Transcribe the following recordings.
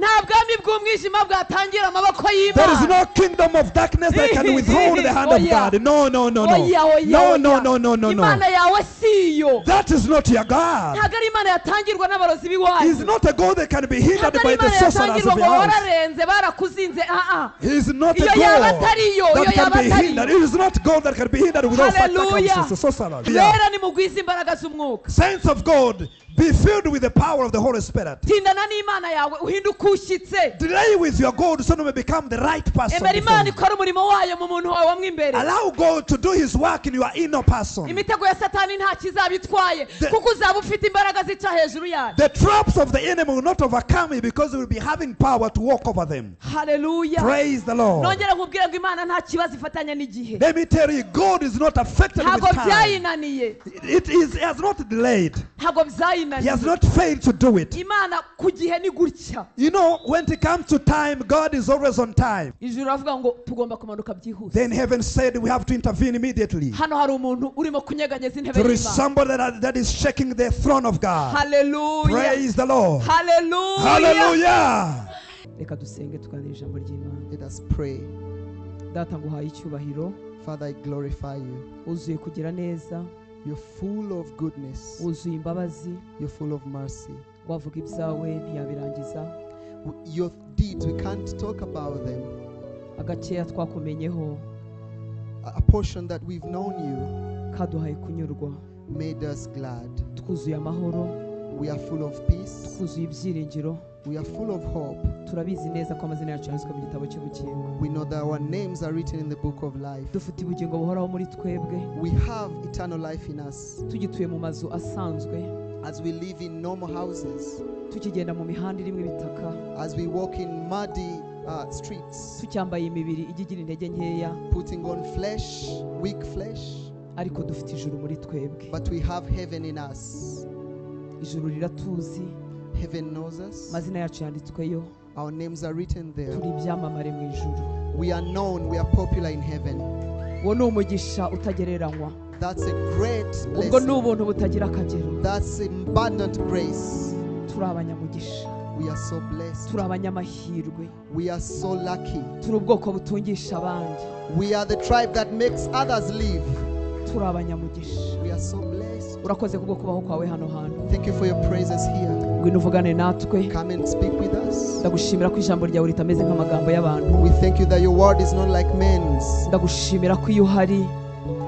Nta bwami bw'umwijima bwatangira amaboko There is y'Imana. No kingdom of darkness that can withhold the hand of Oya. God. No, no, no, no. Oya, oya, No, oya. no, no, no, no, no. Imana yawe si iyo. That is not your God. Ntabwo ari Imana yatangirwa n'abarozi He's b'iwanyu. not a God that can be hindered Ntabwo by ari the Imana sorcerers yatangirwa of ngo your house. wararenze barakuzinze, ah ah. He is not a Iyo yaba God atari yo, iyo that can yaba be atari hindered. yo. It is not God that can be hindered without Hallelujah. circumstances, sorcerers. Yeah. Bera nimugwize imbaraga z'umwuka. Saints of God, be filled with the power of the Holy Spirit. Tindana n'Imana yawe uhinduke ushyitse. Delay with your God so you may become the right person Emera before Imana you. ikora umurimo wayo mu muntu wawe wo imbere. Allow God to do his work in your inner person. Imitego ya Satani nta kizaba itwaye kuko uzaba ufite imbaraga zica hejuru yayo. The traps of the enemy will not overcome you because you will be having power to walk over them. Haleluya. Praise the Lord. Nongera nkubwire ngo Imana nta kibazo ifatanya n'igihe. Let me tell you, God is not affected Ntabwo with time. byayinaniye. He has not delayed. Ntabwo He byayinaniye. has not failed to do it. Imana ku gihe ni gutya. When it comes to time, God is always on time. Ijuru ravuga ngo tugomba kumanuka byihuse. Then heaven said we have to intervene immediately. Hano hari umuntu urimo kunyeganyeza intebe There is y'Imana. Somebody that is shaking the throne of God. Haleluya. Praise the Lord. Haleluya. Hallelujah. Reka dusenge tuganire ijambo ry'Imana. Let us pray. Data nguhaye icyubahiro. Father, I glorify you. Wuzuye kugira neza. You're full of goodness. Wuzuye imbabazi. You're full of mercy. Wavuga ibyawe ntiyabirangiza. Your deeds, we can't talk about them. Agakeya twakumenyeho A portion that we've known you kaduhaye kunyurwa. Made us glad. Twuzuye amahoro. We are full of peace. Twuzuye ibyiringiro. We are full of hope. Turabizi neza ko amazina yacu yanditswe mu gitabo cy'ubugingo. We know that our names are written in the book of life. Dufite ubugingo buhoraho muri twebwe. We have eternal life in us. Tugituye mu mazu asanzwe. As we live in normal houses, Tukigenda mu mihanda irimo ibitaka. As we walk in muddy streets, Tucyambaye imibiri ijya igira intege nkeya. Putting on flesh, weak flesh, Ariko dufite ijuru muri twebwe. But we have heaven in us. Ijuru riratuzi. Heaven knows us. Amazina yacu yanditsweyo. Our names are written there. Turi ibyamamare mu ijuru. We are known, we are popular in heaven. Uwo ni umugisha utagereranywa. That's a great Ubwo ni blessing. Ubuntu butagira akagero. That's abundant grace. Turi abanyamugisha. We are so blessed. Turi abanyamahirwe. We are so lucky. Turi ubwoko butungisha abandi. We are the tribe that makes others live. Turi abanyamugisha. We are so blessed. Urakoze kubwo kubaho kwawe hano hantu. Thank you for your presence here. Ngwino uvugane natwe. Come and speak with us. Ndagushimira ko ijambo ryawe ritameze nk'amagambo y'abantu. We thank you that your word is not like men's. Ndagushimira ko iyo uhari,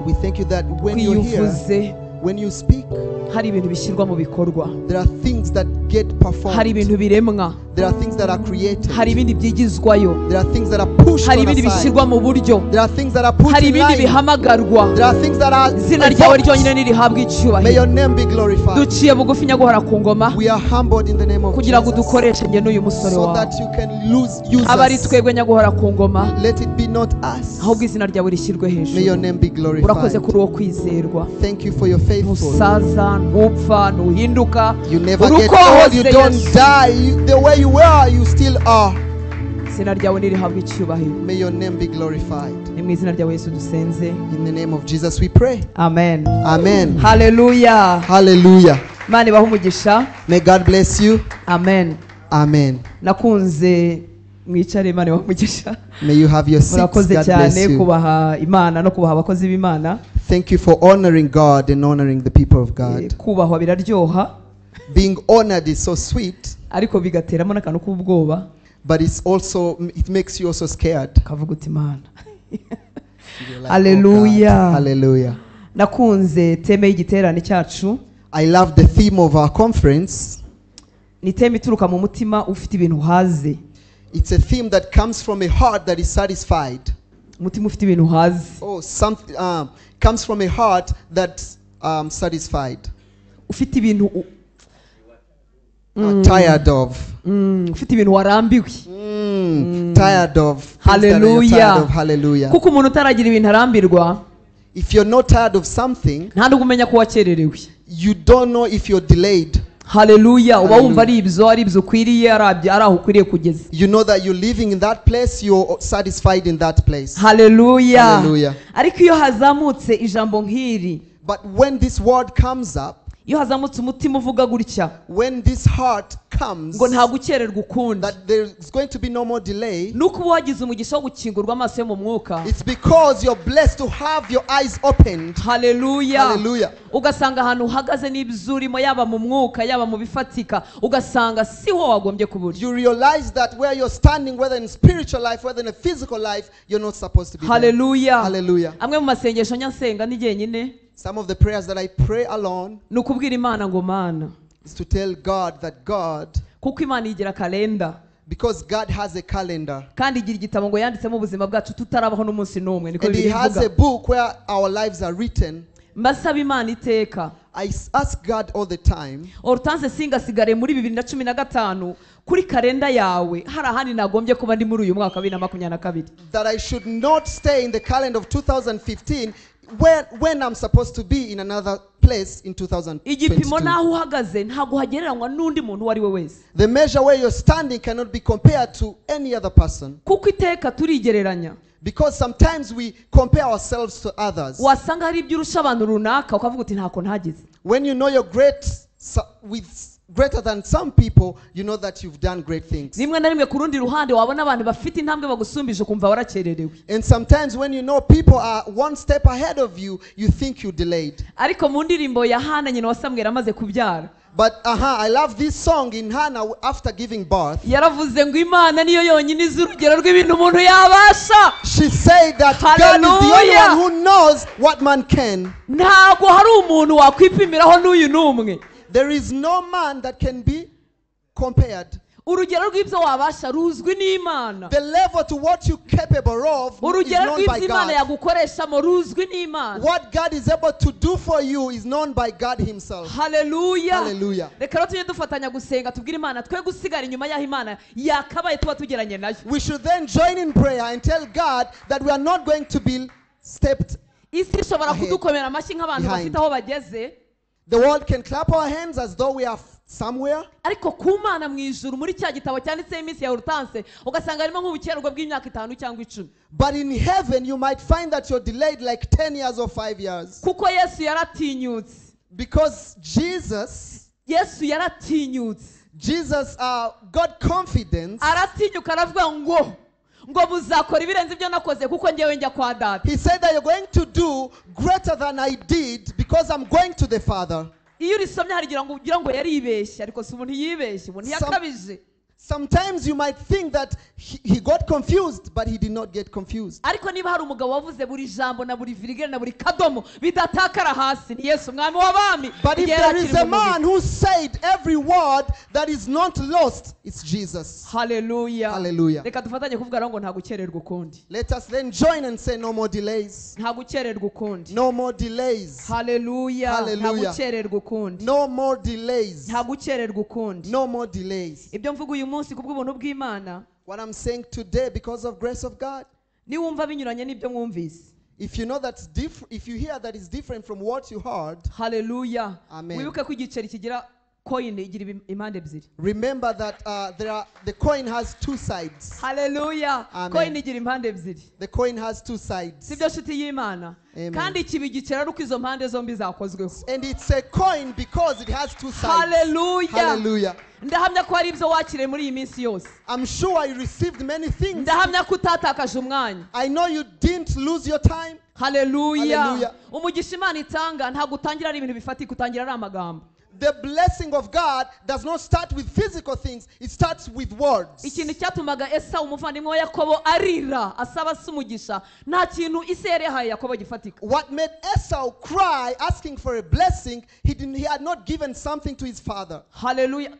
We thank you that ko when iyo you're here, uvuze, when you speak, hari ibintu bishyirwa mu bikorwa, there are things that get hari performed. Ibintu biremwa, There are things that are created. hari ibindi byigizwayo, There are things that are pushed hari on ibindi aside. bishyirwa mu buryo, There are things that are put hari in ibindi line. bihamagarwa. There are things that are Izina ryawe evoked. ryonyine nirihabwe May icyubahiro. your name be glorified. Duciye bugufi nyaguhora ku ngoma We are humbled in the name of kugira ngo Jesus udukoreshe njye n'uyu musore so wawe. that you can use Abe ari us. twebwe nyaguhora ku ngoma, Let it be not us. ahubwo izina ryawe rishyirwe May your hejuru. name be Urakoze glorified. kuri uwo kwizerwa. Thank you for your faithful. Ntusaza, ntupfa, ntuhinduka. You never Uri get uko old, you wahoze, don't Yesu. die. The way you were, you still are. Izina ryawe nirihabwe icyubahiro. May your name be glorified. Ni mu izina rya Yesu dusenze. In the name of Jesus we pray. Amen. Amen. Haleluya. Hallelujah. Imana ibahe umugisha. May God bless you. Amen. Amen. Nakunze mwicare, Imana ibahe umugisha. May you have your seats. Murakoze God bless cyane you. Kubaha Imana no kubaha abakozi b'Imana. Thank you for honoring God and honoring the people of God. Kubahwa biraryoha, Being honored is so sweet, ariko bigateramo n'akantu k'ubwoba. But it makes you also scared. Ukavuga uti Imana. You're like, "Oh, Hallelujah. God." Hallelujah. Nakunze theme y'igiterane cyacu. I love the theme of our conference. Ni theme ituruka mu mutima ufite ibintu uhaze. It's a theme that comes from a heart that is satisfied. Umutima ufite ibintu uhaze. Oh, something comes from a heart that's satisfied, Ufite ibintu tired of. Ufite ibintu warambiwe. Tired of. Things that you're Hallelujah. tired of. Hallelujah. Kuko umuntu utaragira ibintu arambirwa, If you're not tired of something, nta nubwo umenya ko wakererewe. You don't know if you're delayed. Haleluya. Uba wumva Hallelujah. ari ibyo ukwiriye, ari aho ukwiriye kugeza. You know that you're living in that place, you're satisfied in that place. Haleluya. Hallelujah. Ariko iyo hazamutse ijambo nk'iri, But when this word comes up, iyo hazamutse umutima uvuga gutya, when this heart comes, ngo nta gukererwa ukundi, that there's going to be no more delay, nuko uba wagize umugisha wo gukingurwa amaso yo mu mwuka. It's because you're blessed to have your eyes opened. Haleluya. Hallelujah. Ugasanga ahantu uhagaze n'ibyo urimo, yaba mu mwuka, yaba mu bifatika, ugasanga siho wagombye kuba uri. You realize that where you're standing, whether in spiritual life, whether in a physical life, you're not supposed to be there. Haleluya. Hallelujah. Amwe mu masengesho nyasenga ni jyenyine, Some of the prayers that I pray alone ni ukubwira Imana ngo Mana, is to tell God that God, kuko Imana igira kalenda, because God has a calendar. Kandi igira igitabo ngo yanditsemo ubuzima bwacu tutarabaho n'umunsi n'umwe, niko And He Bibiliya has ivuga. a book where our lives are written. Mbasaba Imana iteka, I ask God all the time, Hortense singasigare muri 2015 kuri kalenda yawe hari ahandi nagombye kuba ndi muri uyu mwaka wa 2022. That I should not stay in the calendar of 2015 when I'm supposed to be in another place in Igipimo 2022. n'aho uhagaze ntabwo hagereranywa n'undi muntu uwo ari we wese. The measure where you're standing cannot be compared to any other person. Kuko iteka turigereranya. Because sometimes we compare ourselves to others. Wasanga hari ibyo urusha abantu runaka ukavuga uti ntako ntagize. When you know you're great with greater than some people, you know that you've done great things. Rimwe na rimwe ku rundi ruhande wabona abantu bafite intambwe bagusumbije ukumva warakererewe. And sometimes when you know people are one step ahead of you, you think you delayed. Ariko mu ndirimbo ya Hana nyina wa Samweli amaze kubyara, But I love this song in Hannah after giving birth. Yaravuze ngo Imana niyo yonyine izi urugero rw'ibintu umuntu yabasha. She said that God is the only Hallelujah. One who knows what man can. Ntabwo hari umuntu wakwipimiraho n'uyu n'umwe. There is no man that can be compared. Urugero rw'ibyo wabasha ruzwi n'Imana. The level to what you're capable of is Urugero known by rw'ibyo Imana God. yagukoreshamo ruzwi n'Imana. What God is able to do for you is known by God Himself. Haleluya. Hallelujah. Reka rero tujye dufatanya gusenga tubwire Imana twe gusigara inyuma y'aho Imana yakabaye tuba tugeranye nayo. We should then join in prayer and tell God that we are not going to be stepped. Isi ishobora Ahead. Kudukomera amashyi nk'abantu Behind. bafite aho bageze, The world can clap our hands as though we are somewhere. Ariko ku Mana mu ijuru muri cya gitabo cyanditseho iminsi ya Hortense ugasanga harimo nk'ubukererwa bw'imyaka 5 cyangwa 10. But in heaven, you might find that you're delayed like 10 years or 5 years. Kuko Yesu yaratinyutse. Because Jesus, Yesu yaratinyutse. Jesus got confidence. Aratinyuka aravuga ngo muzakora ibirenze ibyo nakoze kuko ngewe njya kwa Data. He said that you're going to do greater than I did because I'm going to the Father. Iyo urisomye hari igihe ngo ugira ngo yaribeshye, ariko si umuntu yibeshye, umuntu yakabije. Sometimes you might think that he got confused, but he did not get confused. Ariko niba hari umugabo wavuze buri jambo na buri virigere na buri kadomo bidatakara hasi, ni Yesu umwami w'abami. But if Igihe there yari is akiri a mu mubiri. Man who said every word that is not lost, it's Jesus. Haleluya. Hallelujah. Reka dufatanye kuvuga rero ngo nta gukererwa ukundi. Let us then join and say, no more delays. Nta gukererwa ukundi. No more delays. Haleluya. Nta Hallelujah. gukererwa ukundi. No more delays. Nta gukererwa ukundi. No more delays. Ibyo mvuga uyu munsi kubw'ubuntu bw'Imana, What I'm saying today, because of grace of God, niwumva binyuranye n'ibyo mwumvise, if you know that's different, if you hear that is different from what you heard, haleluya, Amen. Wibuke ko igiceri kigira coin igira impande ebyiri. Remember that the coin has two sides. Haleluya. Amen. Coin igira impande ebyiri. The coin has two sides. Sibyo nshuti y'Imana? Amen. Kandi kiba igiceri ari uko izo mpande zombi zakozweho. And it's a coin because it has two sides. Haleluya. Hallelujah. Ndahamya ko hari ibyo wakiriye muri iyi minsi yose. I'm sure you received many things. Ndahamya ko utatakaje umwanya. I know you didn't lose your time. Haleluya. Hallelujah. Umugisha Imana itanga ntabwo utangira ari ibintu bifatika, utangira ari amagambo. The blessing of God does not start with physical things, it starts with words. Ikintu cyatumaga Esawu umuvandimwe wa Yakobo arira asaba se umugisha, nta kintu ise yari yahaye Yakobo gifatika. What made Esau cry asking for a blessing, he didn't, he had not given something to his father. Haleluya.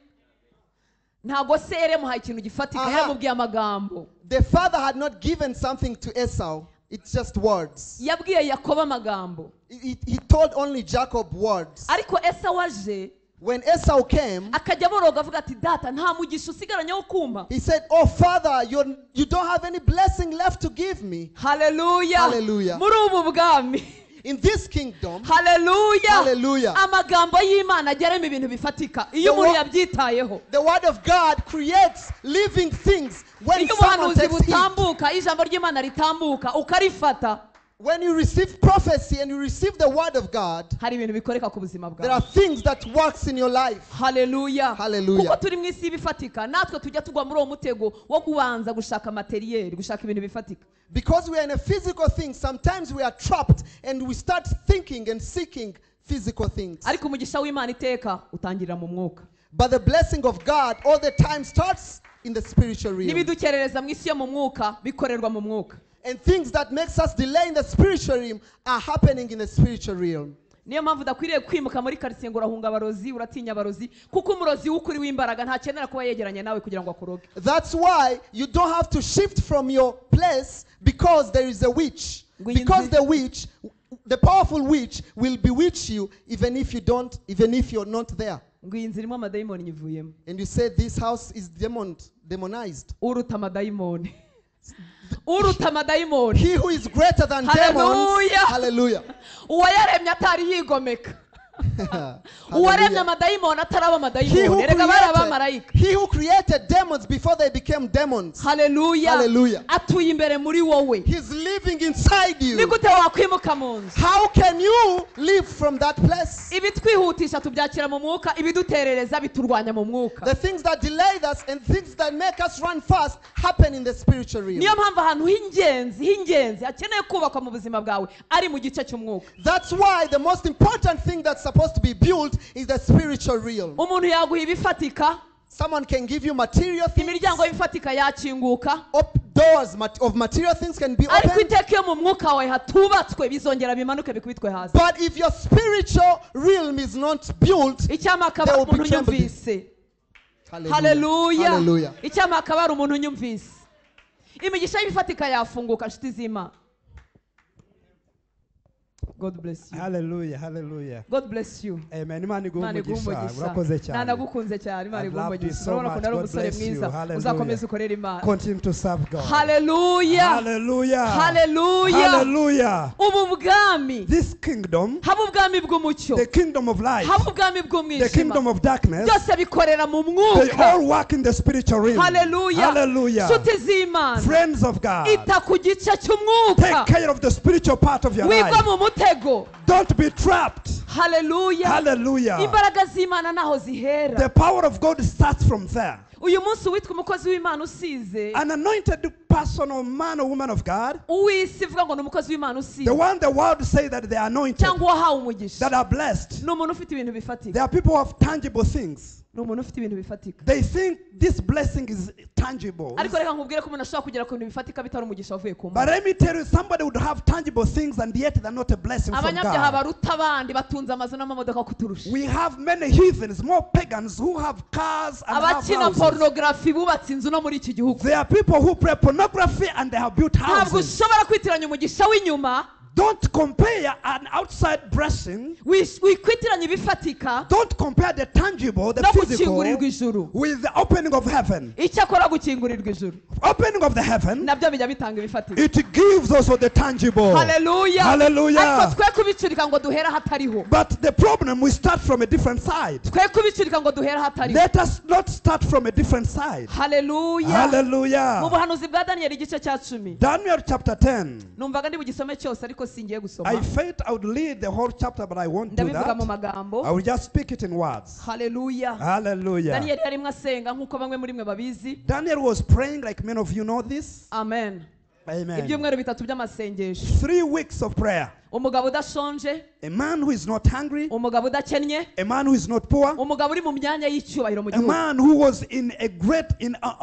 Ntabwo se yari yamuhaye ikintu gifatika, Aha. yaramubwiye amagambo. The father had not given something to Esau. It's just words. Yabwiye Yakobo amagambo. He told only Jacob words. Ariko Esawu aje, When Esau came, akajya aboroga avuga ati data nta mugisha usigaranye wo kumpa. He said, "Oh, father, you don't have any blessing left to give me." Haleluya. Hallelujah. Muri ubu bwami, In this kingdom, haleluya, Hallelujah. Amagambo y'Imana ageramo ibintu bifatika iyo The umuntu yabyitayeho. The word of God creates living things when Iyo someone ubuhanuzi takes heed. butambuka, ijambo ry'Imana ritambuka ukarifata, When you receive prophecy and you receive the word of God, hari ibintu bikoreka ku buzima there are bwawe. Things that works in your life. Haleluya. Hallelujah. Kuko turi mu isi y'ibifatika, natwe tujya tugwa muri uwo mutego wo kubanza gushaka matériel, gushaka ibintu bifatika. Because we are in a physical thing, sometimes we are trapped and we start thinking and seeking physical things. Ariko umugisha w'Imana iteka utangirira mu mwuka. But the blessing of God all the time starts in the spiritual realm. N'ibidukerereza mu isi yo mu mwuka bikorerwa mu mwuka. And things that makes us delay in the spiritual realm are happening in the spiritual realm. Niyo mpamvu udakwiriye kwimuka muri karitsiye ngo urahunga abarozi, uratinya abarozi, kuko umurozi w'ukuri w'imbaraga ntakenera kuba yegeranye nawe kugira ngo akuroge. That's why you don't have to shift from your place because there is a witch. Because the witch, the powerful witch, will bewitch you even if you don't, even if you're not there. Ngo iyi nzu irimo amadayimoni nyivuyemo. And you say this house is demonized. Uruta amadayimoni, uruta amadayimoni. He who is greater than demons. Hallelujah. Hallelujah. Uwayaremye atari yigomeka, uwaremye Hallelujah. amadayimoni ataraba He who, amadayimoni, erega bari created, abamarayika. he who created demons before they became demons. Haleluya. Hallelujah. Atuye imbere muri wowe. He's living inside Ni you. gute wakwimuka mu nzu? How can you live from that place? Ibitwihutisha tubyakira mu mwuka, ibiduterereza biturwanya mu mwuka. The things that delay us and things that make us run fast happen in the spiritual realm. Niyo mpamvu ahantu h'ingenzi h'ingenzi hakeneye kubakwa mu buzima bwawe ari mu gice cy'umwuka. That's why the most important thing that's supposed to be built is the spiritual realm. Umuntu yaguha ibifatika. Someone can give you material things. Imiryango y'ibifatika yakinguka. Doors of material things can be Ariko opened. iteka iyo mu mwuka wawe hatubatswe bizongera bimanuke bikubitwe hasi. But if your spiritual realm is not built, Icyampa akaba there ari will be umuntu trembling. unyumvise. Haleluya. Hallelujah. Icyampa akaba ari umuntu unyumvise. Imigisha y'ibifatika yafunguka, nshuti z'Imana. God bless you. Hallelujah, hallelujah. God bless you. Amen. Imana iguhe Imana iguhe umugisha. umugisha. Urakoze cyane. Nanagukunze cyane. Imana I've iguhe loved you umugisha. so Urabona much. ukuntu ari God umusore bless you. mwiza. Hallelujah. Uzakomeze ukorere Imana. Continue to serve God. Haleluya. Hallelujah. Haleluya. Hallelujah. Ubu bwami, This kingdom, haba ubwami bw'umucyo, the kingdom of light, haba ubwami the bw'umwijima, kingdom of darkness, byose bikorera mu they mwuka. all work in the spiritual realm. Haleluya. Hallelujah. Nshuti z'Imana, Friends of God, ita ku gice cy'umwuka. take care of the spiritual part of your Wigwa life. mu mutego. Don't be trapped. Haleluya. Hallelujah. Imbaraga z'Imana naho zihera. The power of God starts from there. Uyu munsi witwa umukozi w'Imana usize, An anointed person or man or woman of God, uw'isi ivuga ngo ni umukozi w'Imana usize, the one the world say that they are anointed, cyangwa uwahawe umugisha, that are blessed, ni umuntu ufite ibintu bifatika. there are people who have tangible things. Ni umuntu ufite ibintu bifatika. They think this blessing is tangible. Ariko reka nkubwire ko umuntu ashobora kugera ku bintu bifatika bitari umugisha wavuye ku But Mana. let me tell you, somebody would have tangible things and yet they're not a blessing from Abanyabyaha God. baruta abandi batunze amazu n'amamodoka kuturusha. We have many heathens, more pagans who have cars and have Abakina houses. pornography bubatse inzu no muri iki gihugu. There are people who play pornography and they have built Ntabwo houses. ushobora kwitiranya umugisha w'inyuma. Don't compare an outside blessing. Wikwitiranya ibifatika Don't compare the tangible, the no physical, gukingurirwa ijuru. With the opening of heaven. Icyakora gukingurirwa ijuru Opening of the heaven, nabyo bijya bitanga ibifatika. It gives also the tangible. Haleluya. Hallelujah. Ariko twe kubicurika ngo duhere ahatariho. But the problem, we start from a different side. Twe kubicurika ngo duhere ahatariho. Let us not start from a different side. Haleluya. Mu Hallelujah. buhanuzi bwa Daniyeli igice cya 10. Daniel chapter 10. Numvaga ndi bugisome cyose ariko singiye gusoma. I felt I would lead the whole chapter, but I won't do Ndabivuga mu that. magambo. I will just speak it in words. Haleluya. Hallelujah. Daniyeli yarimo asenga nk'uko bamwe muri mwe babizi. Daniel was praying like many of you know this. Amen. Amen. Ibyumweru 3 by'amasengesho. 3 weeks of prayer. Umugabo udashonje, A man who is not hungry, umugabo udakennye, a man who is not poor, umugabo uri mu myanya y'icyubahiro mu a gihugu. Man who was in a great, in an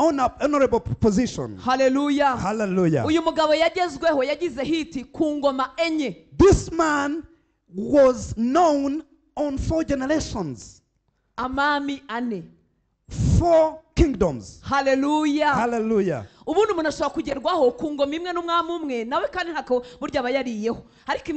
honorable position. Haleluya. Hallelujah. Uyu mugabo yagezweho yagize hiti ku ngoma enye. This man was known on 4 generations, Amami ane. 4 kingdoms. Haleluya. Hallelujah. Ubundi umuntu ashobora kugerwaho ku ngoma imwe n'umwami umwe nawe kandi ntako burya aba yariyeho, ariko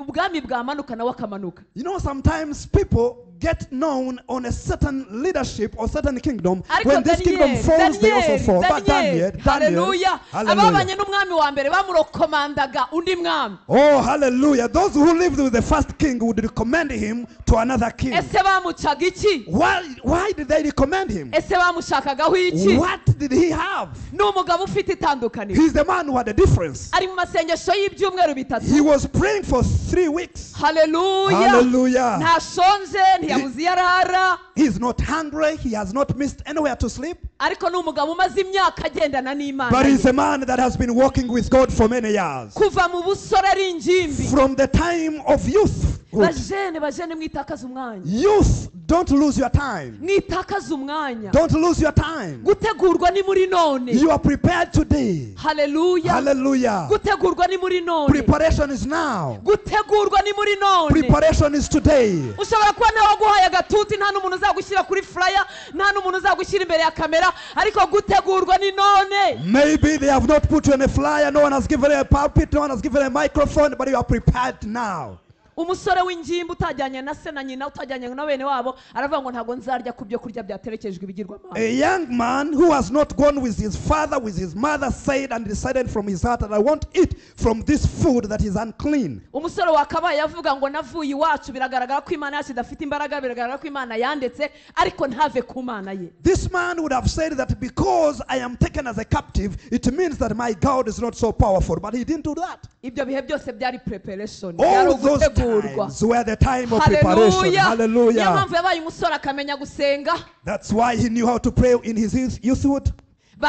ubwami bwamanuka nawe akamanuka. You know, sometimes people get known on a certain leadership or certain kingdom. Ariko When this kingdom Daniel, falls, they also Daniel, fall. But Daniel, Daniel, Daniel, haleluya, hallelujah. ababanye n'umwami wa mbere bamurokomandaga undi mwami. Oh, hallelujah. Those who lived with the first king would recommend him to another king. Ese bamucaga iki? Why did they recommend him? Ese bamushakagaho iki? What did he have? Ni umugabo ufite itandukaniro. He's the man who had a difference. Ari mu masengesho y'ibyumweru bitatu. He was praying for 3 weeks. Haleluya. Hallelujah. Ntashonje, ntiyabuze iyo arara. He's not hungry. He has not missed anywhere to sleep. Ariko ni umugabo umaze imyaka agendana n'Imana But ye. he's a man that has been walking with God for many years. Kuva mu busore ari ingimbi. From the time of youth. Bajene, bajene, mwitakaze umwanya. Youth, don't lose your time. Mwitakaze umwanya. Don't lose your time. Gutegurwa ni muri none. You are prepared today. Haleluya. Hallelujah. Gutegurwa ni muri none. Preparation is now. Gutegurwa ni muri none. Preparation is today. Ushobora kuba ntawe waguhaye agatuti, nta n'umuntu uzagushyira kuri flyer, nta n'umuntu uzagushyira imbere ya kamera, ariko gutegurwa ni none. Maybe they have not put you on a flyer, no one has given you a pulpit, no one has given you a microphone, but you are prepared now. Umusore w'ingimbi utajyanye na se na nyina, utajyanye na bene wabo, aravuga ngo ntabwo nzarya ku byo kurya byaterekejwe ibigirwamana. A young man who has not gone with his father, with his mother, said and decided from his heart that I won't eat from this food that is unclean. Umusore wakabaye avuga ngo navuye iwacu, biragaragara ko Imana yacu idafite imbaraga, biragaragara ko Imana yandetse, ariko ntave ku Mana ye. This man would have said that because I am taken as a captive, it means that my God is not so powerful. But he didn't do that. Ibyo bihe byose byari preparation, byari All those ugutegurwa. times were the time of preparation. Hallelujah. Niyo Hallelujah. mpamvu yabaye umusore akamenya gusenga. That's why he knew how to pray in his youthhood.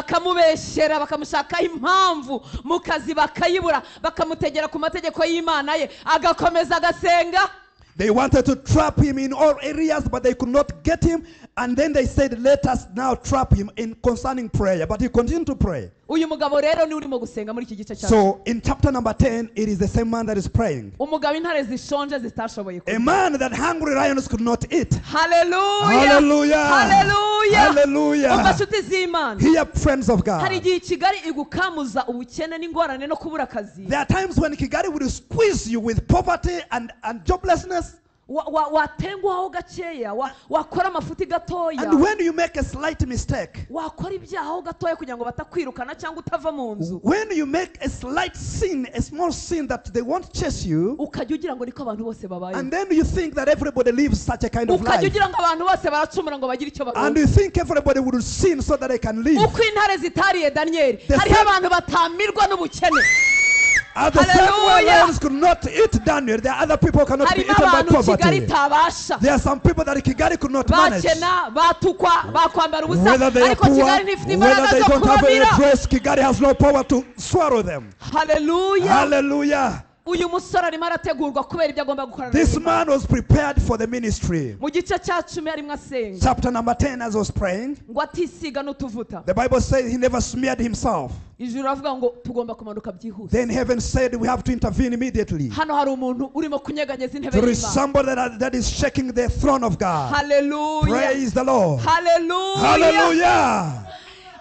Bakamubeshyera, bakamushakaho impamvu mu kazi bakayibura, bakamutegera ku mategeko y'Imana ye, agakomeza agasenga. They wanted to trap him in all areas, but they could not get him. And then they said, let us now trap him in concerning prayer. But he continued to pray. Uyu mugabo rero ni urimo gusenga muri iki gice cya So in chapter number 10, it is the same man that is praying. Umugabo intare zishonje zitashoboye A kurya. man that hungry lions could not eat. Hallelujah. Hallelujah. Hallelujah. Hallelujah. Umva nshuti z'Imana. Hear, friends of Hari God. igihe Kigali igukamuza ubukene n'ingorane no kubura akazi. There are times when Kigali will squeeze you with poverty and joblessness. Watenguhaho gakeya, wakora amafuti gatoya. And when you make a slight mistake, wakora ibyaha gatoya kugira ngo batakwirukana cyangwa utava mu nzu. When you make a slight sin, a small sin that they won't chase you, ukajya ugira ngo niko abantu bose babaye. And then you think that everybody lives such a kind of Ukajya life. ugira ngo abantu bose baracumura ngo bagire icyo And bakora. you think everybody would sin so that they can live. Uko intare zitariye Daniel, hariho abantu batamirwa n'ubukene. At the same way Hallelujah. lions could not eat Daniel, there are other people cannot be Harimo eaten by abantu Kigali poverty. itabasha. There are some people that Kigali could not manage. Bakena, batukwa, bakwambara ubusa, Whether they are ariko poor, Kigali ntifite whether imbaraga they zo don't have any kubamira. dress, Kigali has no power to swallow them. Hallelujah. Hallelujah. Uyu musore arimo arategurwa kubera ibyo agomba gukora. This man was prepared for the ministry. Mu gice cya 10 arimo asenga. Chapter number 10, as I was praying, Ngo atisiga n'utuvuta. the Bible says he never smeared himself. Ijuru ravuga ngo tugomba kumanuka byihuse. Then heaven said we have to intervene immediately. Hano hari umuntu urimo kunyeganyeza intebe There is y'Imana. somebody that is shaking the throne of God. Hallelujah. Praise the Lord. Hallelujah. Hallelujah.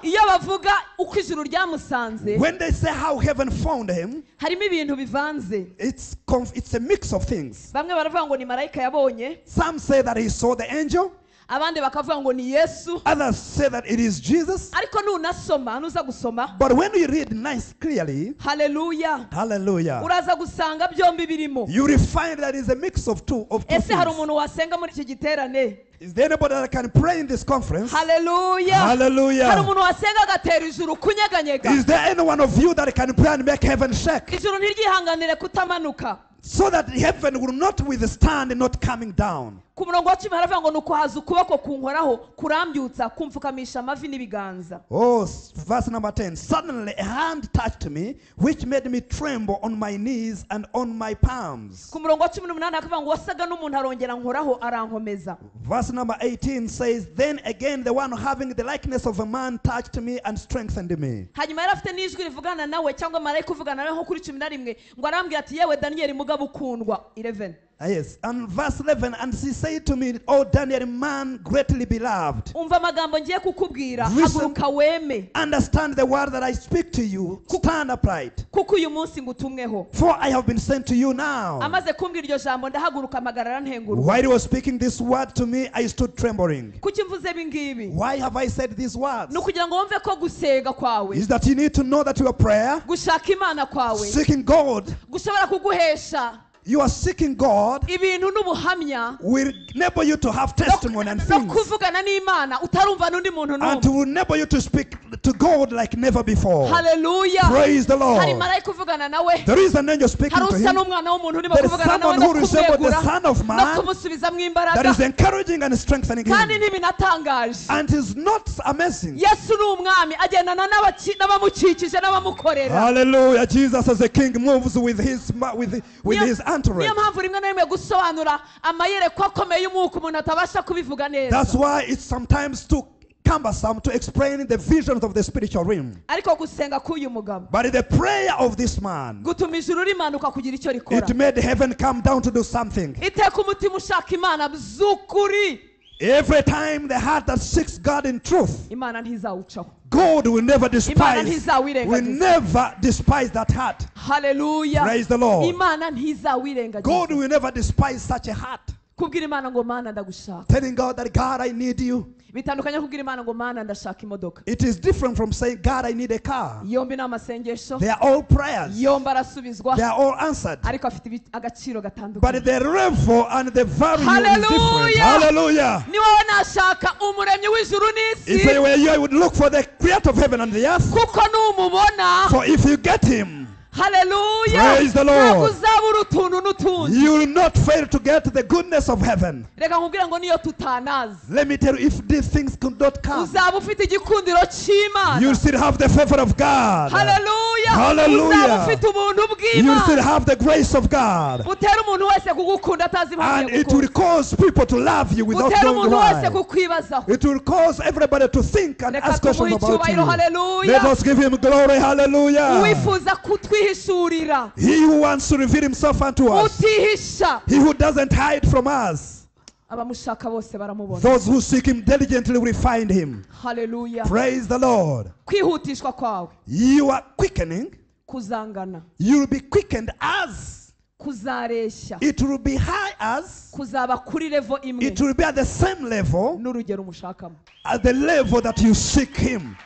Iyo bavuga uko ijuru ryamusanze, When they say how heaven found him, harimo ibintu bivanze. It's a mix of things. Bamwe baravuga ngo ni marayika yabonye. Some say that he saw the angel. Abandi bakavuga ngo ni Yesu. Others say that it is Jesus. Ariko nunasoma, nuza gusoma. But when you read nice clearly, Hallelujah. Hallelujah. Uraza gusanga byombi birimo. You will find that it's a mix of two Ese hari things. umuntu wasenga muri iki giterane? Is there anybody that can pray in this conference? Hallelujah. Hallelujah. Hari umuntu wasenga agatera ijuru kunyeganyega. Is there any one of you that can pray and make heaven shake? Ijuru ntiryihanganire kutamanuka. So that heaven will not withstand not coming down. Ku murongo wa 10 haravuga ngo nuko haza ukuboko kunkoraho kurambyutsa kumfukamisha amavi n'ibiganza. Oh, verse number 10. Suddenly a hand touched me, which made me tremble on my knees and on my palms. Ku murongo wa 18 hakavuga ngo wasaga n'umuntu arongera nkoraho arankomeza. Verse number 18 says, then again the one having the likeness of a man touched me and strengthened me. Hanyuma yari afite n'ijwi rivugana nawe cyangwa marayika uvugana nawe nko kuri 11 ngo arambwira ati yewe Daniel mugabo ukundwa 11. Yes. And verse 11, and she said to me, O Daniel, man greatly beloved, Umva amagambo ngiye kukubwira. Listen. Haguruka weme, understand the word that I speak to you. Stand upright. Kuko uyu munsi ngutumweho. For I have been sent to you now. Amaze kumbwira iryo jambo ndahaguruka mpagarara ntengurwa. While he was speaking this word to me, I stood trembling. Kuki mvuze ibi ngibi? Why have I said these words? Ni ukugira ngo wumve ko gusenga kwawe, Is that you need to know that your prayer, gushaka Imana kwawe, seeking God, gushobora kuguhesha you are seeking God, ibintu n'ubuhamya, will enable you to have testimony and no things. Kuvugana n'Imana utarumva n'undi muntu And n'umwe. to enable you to speak to God like never before. Haleluya. Praise the Hari Lord. marayika uvugana nawe. There is an angel speaking Hari to usa him n'umwana w'umuntu urimo There is kuvugana nawe someone no who resembles the kumwegura Son of no Man kumusubizamo that imbaraga. is encouraging and strengthening Kandi him. ntibinatangaje. And it's not amazing. Yesu ni umwami agendana n'abamukikije n'abamukorera. Hallelujah. Jesus as a king moves with Niyo his entourage. Niyo mpamvu rimwe na rimwe gusobanura amayerekwa akomeye y'umwuka umuntu atabasha kubivuga That's neza. Why it's sometimes too cumbersome to explain the visions of the spiritual realm. Ariko gusenga k'uyu mugabo But the prayer of this man, gutuma ijuru rimanuka kugira icyo rikora. It made heaven come down to do something. Iteka umutima ushaka Imana by'ukuri, Every time the heart that seeks God in truth, Imana ntizawucaho. God will never Imana despise, ntizawirengagiza. Will never despise that heart. Haleluya. Praise the Lord. Imana ntizawirengagiza. God will never despise such a heart. Kubwira Imana ngo Mana ndagushaka, Telling God that, God, I need you. Bitandukanye no kubwira Imana ngo Mana ndashaka imodoka. It is different from saying, God, I need a car. Yombi ni amasengesho. They are all prayers. Yombi arasubizwa. They are all answered. Ariko afite agaciro But gatandukanye. the level and the value is different. Hallelujah. Hallelujah. Ni wowe nashaka umuremyi w'ijuru If n'isi, I were you, I would look for the creator of heaven and the earth. Kuko numubona, For if you get him, haleluya, Praise the Lord. Ntabwo uzabura utuntu n'utundi. You will not fail to get the goodness of heaven. Reka nkubwire ngo niyo tutanazi, Let me tell you, if these things could not come, uzaba ufite igikundiro cy'Imana. you still have the favor of God. Haleluya. Hallelujah. Uzaba ufite ubuntu You still bw'Imana have the grace of God. butera umuntu wese kugukunda atazi impamvu And it will yagukunda, cause people to love you without butera knowing umuntu wese why. kukwibazaho. It will cause everybody to think and Reka ask questions tumuhe about icyubahiro. you. Haleluya. Let us give him glory. Hallelujah. Uwifuza kutwihishurira, He who wants to reveal himself unto us, utihisha, he who doesn't hide from us, abamushaka bose baramubona. Those who seek him diligently will find him. Haleluya. Praise the Lord. Kwihutishwa kwawe You are quickening. Kuzangana, You will be quickened as kuzareshya, it will be high as kuzaba kuri level imwe it will be at the same level n'urugero umushakamo. At the level that you seek him.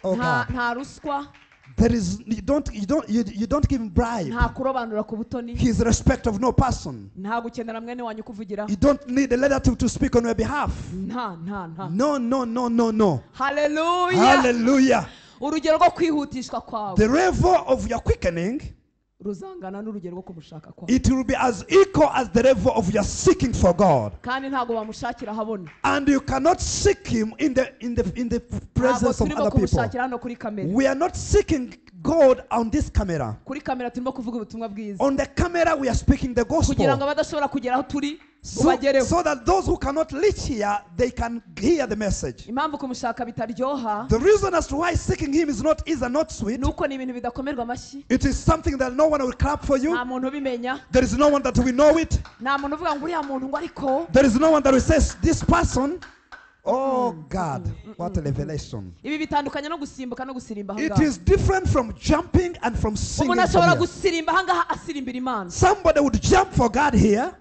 Oh Nta God. Nta ruswa. There is you don't you don't you, you don't give him bribe. Nta kurobanura ku butoni. He's respect of no person. Nta gukenera mwene wanyu kuvugira. You don't need a relative to speak on your behalf. Nta nta nta. No, no, no, no, no. Haleluya. Hallelujah. Urugero rwo kwihutishwa kwawe The level of your quickening, ruzangana n'urugero rwo kumushaka kwawe. It will be as equal as the level of your seeking for God. Kandi ntabwo bamushakira ahabona. And you cannot seek him in the Ntabwo presence of turimo other people. kumushakira hano kuri kamera. We are not seeking God on this camera. Kuri kamera turimo kuvuga ubutumwa bwiza On the camera, we are speaking the kugira ngo gospel. abadashobora kugera aho turi So, ubagereho. so that those who cannot reach here, they can hear the message. Impamvu kumushaka bitaryoha The reason as to why seeking him is not easy and not sweet, ni uko ni ibintu bidakomerwa amashyi. It is something that no one will clap for you. Nta muntu ubimenya. There is no one that will know it. Nta muntu uvuga ngo uriya muntu ngo ariko. There is no one that will say, this person. Oh God, what a revelation. Ibi bitandukanye no gusimbuka no gusirimba It ahangaha. Is different from jumping and from singing Umuntu from ashobora here. gusirimba ahangaha asirimbira Imana, Somebody would jump for God here,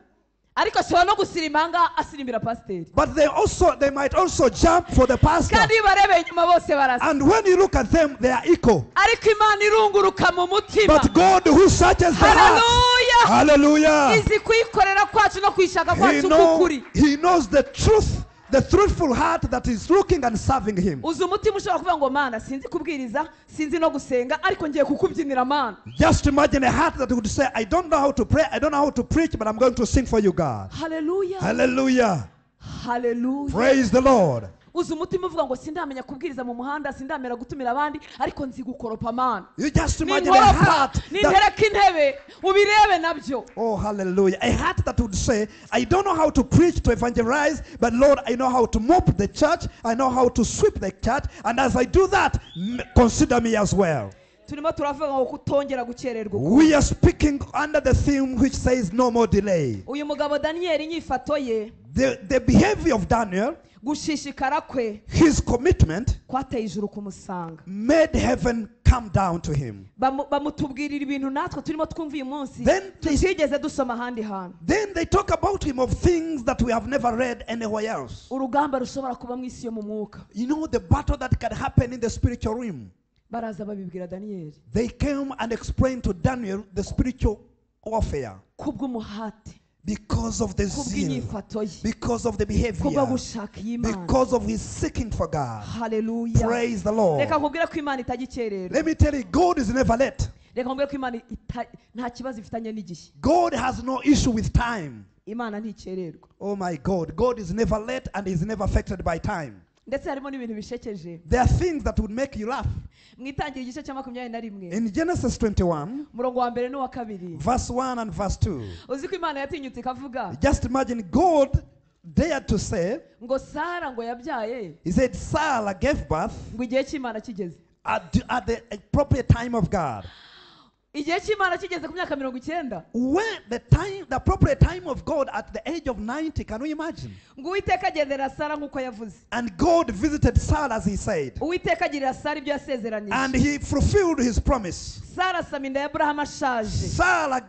ariko ashobora no gusirimba ahangaha asirimbira pasiteri. But they might also jump for the pastor. Kandi iyo ubarebeye inyuma bose barasa. And when you look at them, they are equal. Ariko Imana irunguruka mu mutima. But God who searches the heart, Haleluya. Hallelujah. Izi kuyikorera kwacu no kuyishaka He, kwacu k'ukuri. he knows the truth, the truthful heart that is looking and serving him. Uzi umutima ushobora kuvuga ngo Mana sinzi kubwiriza sinzi no gusenga ariko ngiye kukubyinira Mana. Just imagine a heart that would say, I don't know how to pray, I don't know how to preach, but I'm going to sing for you, God. Haleluya. Hallelujah. Haleluya. Praise the Lord. Uzi umutima uvuga ngo sindamenya kubwiriza mu muhanda sindamenya gutumira abandi ariko nzi gukoropa Mana. You just imagine a Ninkoropa heart that, nintereka intebe ubirebe nabyo. Oh, hallelujah. A heart that would say, I don't know how to preach, to evangelize, but Lord, I know how to mop the church, I know how to sweep the church, and as I do that, consider me as well. Turimo turavuga ngo kutongera gukererwa ukundi. We are speaking under the theme which says no more delay. Uyu mugabo Daniyeli inyifato ye, The behavior of Daniel, gushishikara kwe, his commitment, kwateye ijuru kumusanga. made heaven come down to him. Bamutubwirira ibintu natwe turimo twumva uyu munsi Then tutigeze dusoma ahandi hantu. Then they talk about him of things that we have never read anywhere else. Urugamba rushobora kuba mu isi yo mu mwuka. You know the battle that can happen in the spiritual realm. Baraza babibwira Daniyeli. They came and explained to Daniel the spiritual warfare. Kubw'umuhate. Because of the zeal, Kubw'inyifato ye. because of the behavior, Kubwo gushaka Imana. because of his seeking for God. Hallelujah. Praise the Lord. Reka nkubwire ko Imana itajya ikererwa. Let me tell you, God is never late. Reka nkubwire ko Imana nta kibazo ifitanye n'igihe. God has no issue with time. Imana ntikererwa. Oh my God, God is never late and is never affected by time. Ndetse harimo n'ibintu bishekeje. There are things that would make you laugh. Mu itangiriro igice cya 21. In Genesis 21, Umurongo wa mbere n'uwa kabiri. verse 1 and verse 2. Uzi ko Imana yatinyutse ikavuga. Just imagine God dared to say, Ngo Sara ngo yabyaye. He said Sarah gave birth Ngo igihe cy'Imana kigeze. at the appropriate time of God. Igihe cy'Imana kigeze ku myaka 90. When the appropriate time of God at the age of 90, can we imagine? Ngo Uwiteka agendera Sara nk'uko yavuze. And God visited Sarah as he said. Uwiteka agirira Sara ibyo yasezeranije. And he fulfilled his promise. Sara asama inda ya Aburahamu ashaje. Sarah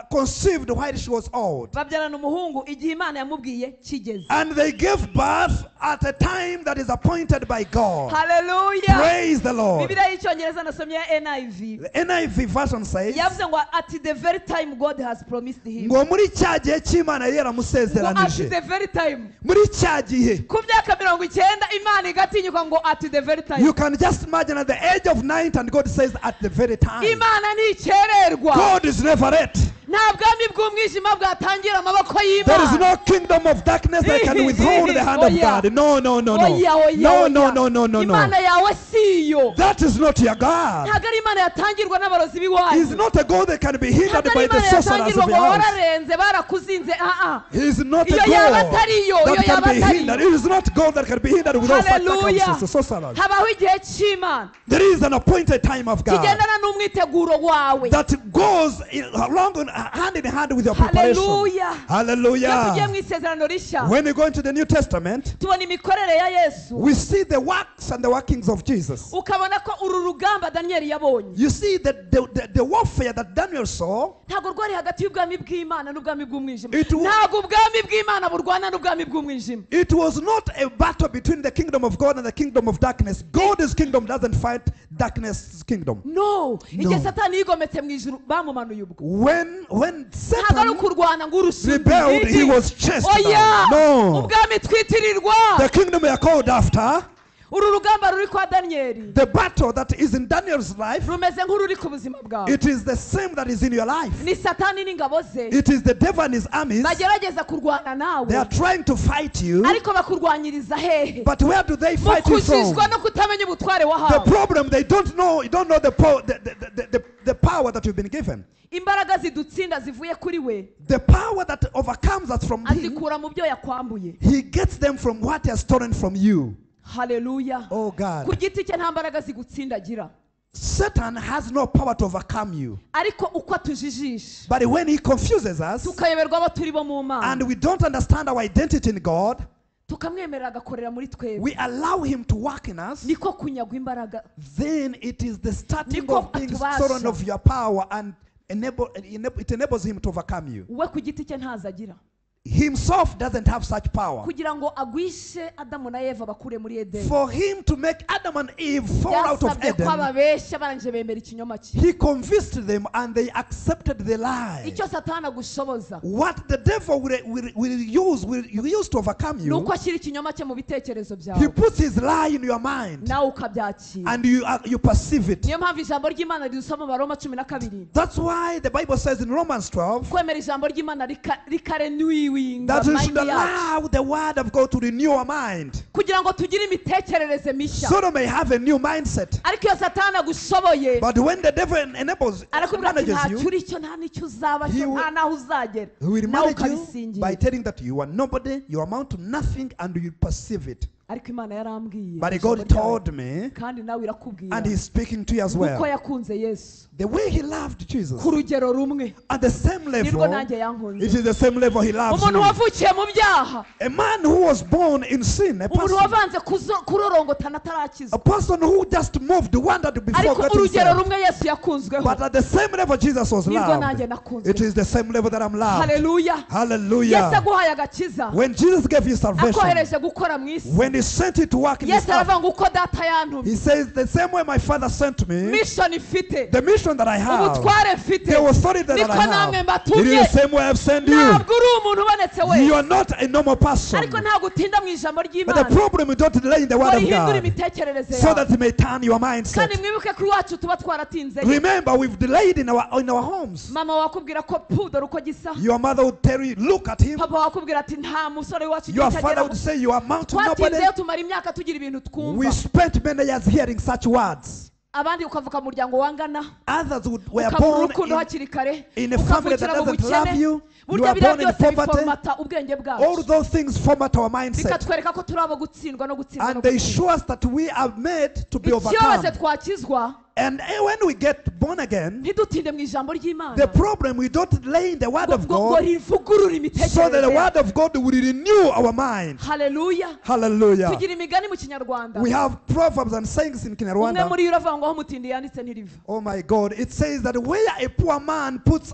conceived while she was old. Babyarana umuhungu igihe Imana yamubwiye kigeze. And they gave birth at a time that is appointed by God. Hallelujah. Praise the Lord. Bibiliya y'icyongereza nasomye ya NIV. The NIV version says, Yavuze ngo at the very time God has promised him. ngo muri cya gihe cy'Imana yari Ngo at yaramusezeranije. the very time. Muri cya gihe. Ku myaka 90 Imana igatinyuka ngo at the very time. You can just imagine at the age of 90 and God says at the very time. Imana ntikererwa. God is never late. Nta bwami bw'umwijima bwatangira amaboko y'Imana. There is no kingdom of darkness that can withhold the hand of God. No, no, no, no. Oya, oya, No, oya. no, no, no, no, no. Imana yawe si iyo. That is not your God. Ntabwo ari Imana yatangirwa n'abarozi b'iwanyu. He's not a God that can be hindered Ntabwo by ari the Imana sorcerers yatangirwa of ngo your house. wararenze barakuzinze. Ah, ah. He is not a Iyo God yaba atari yo, that iyo can yaba be atari hindered. yo. It is not God that can be hindered with all Hallelujah. circumstances, sorcerers. Habaho igihe cy'Imana. There is an appointed time of God Kigendana n'umwiteguro wawe. that goes along hand in hand with your preparation. Hallelujah. Hallelujah. Iyo tugiye mu isezerano rishya, When you go into the New Testament, tubona imikorere ya Yesu. we see the works and the workings of Jesus. Ukabona ko uru rugamba Daniel yabonye. You see that the warfare that Daniel saw, Ntabwo rwari hagati y'ubwami bw'Imana n'ubwami bw'umwijima. Ntabwo ubwami bw'Imana burwana n'ubwami bw'umwijima. It was not a battle between the kingdom of God and the kingdom of darkness. God's kingdom doesn't fight darkness' kingdom. No. Igihe No. Satani yigometse mu ijuru bamumanuye ubwo. When Ntabwo Satan ari ukurwana ngo urushe rebelled, undi. he was chased Oya. down. No. Ubwami twitirirwa. The kingdom we are called after, Uru rugamba ruri kwa Daniel. the battle that is in Daniel's life, Rumeze nk'ururi ku buzima bwawe. it is the same that is in your life. Ni Satani n'ingabo ze. It is the devil and his armies. Bagerageza kurwana nawe. They are trying to fight you. Ariko bakurwanyiriza hehe? But where do they fight you from? Mukujijwa no kutamenya ubutware The wahawe. problem, they don't know, you don't know the power that you've been given. Imbaraga zidutsinda zivuye kuri we. The power that overcomes us from him, Azikura mu byo yakwambuye. he gets them from what he has stolen from you. Hallelujah. Oh God. Ku giti cye nta mbaraga zigutsindagira. Satan has no power to overcome you. Ariko uko atujijisha, But when he confuses us, tukayoberwa abo turi bo mu Mana, and we don't understand our identity in God, tukamwemerera agakorera muri twebwe, we allow him to work in us, niko kunyagwa imbaraga. then it is the starting Niko of things atubasha. stolen of your power, and it enables him to overcome you. We ku giti cye ntazagira. Himself doesn't have such power. Kugira ngo agwishe Adamu na Eva bakure muri Edeni. For him to make Adam and Eve fall out of Byasabye ko Eden, ababeshya barangije bemera ikinyoma cye. he convinced them and they accepted the lie. Icyo Satani agushoboza What the devil will use to overcome you, ni uko ashyira ikinyoma cye mu bitekerezo he byawe. puts his lie in your mind Nawe ukabyakira. and you perceive it. Niyo mpamvu ijambo ry'Imana ridusoma mu Baroma 12. That's why the Bible says in Romans 12 Kwemera ijambo ry'Imana rikarenew that we should allow the word of God to renew our mind, kugira ngo tugire imitekerereze mishya. so that we may have a new mindset. Ariko iyo Satani agushoboye, But when the devil enables, arakubwira ati manages nta you, cyuri cyo, nta n'icyo uzaba cyo, nta n'aho uzagera. he will Nawe manage you ukabisingira. by telling that you are nobody, you amount to nothing, and you perceive it. Ariko Imana yarambwiye But ijambo God ryayo. Told me, Kandi nawe irakubwira and He's speaking to you as kuko well. Yakunze Yesu The way He loved Jesus, ku rugero rumwe at the same nirwo level, nanjye yankunze. It is the same level He loves Umuntu me. Wavukiye mu byaha, A man who was born in sin, a umuntu person, wavanze kurorongotana atarakizwa, a person who just moved, wandered before ariko getting urugero saved. Rumwe Yesu yakunzweho But at the same level Jesus was nirwo nanjye loved. Nakunzwe. It is the same level that I'm loved. Haleluya. Yesu Hallelujah. Aguhaye agakiza, When Jesus gave you salvation, akohereje gukora mu isi, when he sent you to work in this Yesu earth, aravuga ngo uko data yantumye, he says, the same way my Father sent me, mission ifite, the mission that I have, ubutware mfite, the authority that niko I namwe have, it mbatumye. is the same way I've sent you. Ntabwo uri umuntu ubonetse You wese, are not a normal person. ariko ntabwo utinda mu ijambo But the ry'Imana problem, you don't delay in the ngo word of rihindure God imitekerereze so yawe. that it may turn your mindset. Kandi mwibuke ko iwacu tuba twaratinzeyo. Remember, we've delayed in our homes. Mama wakubwira ko pu dore uko gisa. Your mother would tell you, look at him. Papa wakubwira ati nta musore wacu Your ugira icyo father ageraho. would say, you amount to nobody. Twatinzeyo tumara imyaka tugira ibintu twumva. We spent many years hearing such words. Abandi ukavuka mu muryango wangana, Others were ukabura born urukundo hakiri kare, in a family that ukavukira mu doesn't love bukene. you. You Burya are biriya born in byose poverty. Biformata ubwenge All bwacu, those things format our mindset. Bikatwereka ko turi abo gutsindwa no gutsindwa no And they gutsindwa. show us that we are made to be Ikibabaje overcome. twakizwa And when we get born again, ntidutinde mu ijambo ry'Imana the problem, we don't lay in the word ngo of ngo- ngo God rivugurure so that the imitekerereze. Word of God will renew our mind. Haleluya. Hallelujah. Tugira imigani mu Kinyarwanda. We have proverbs and sayings in Umwe Kinyarwanda. muri yo uravuga ngo aho umutindi yanditse ntiriva. Oh my God. It says that where a poor man puts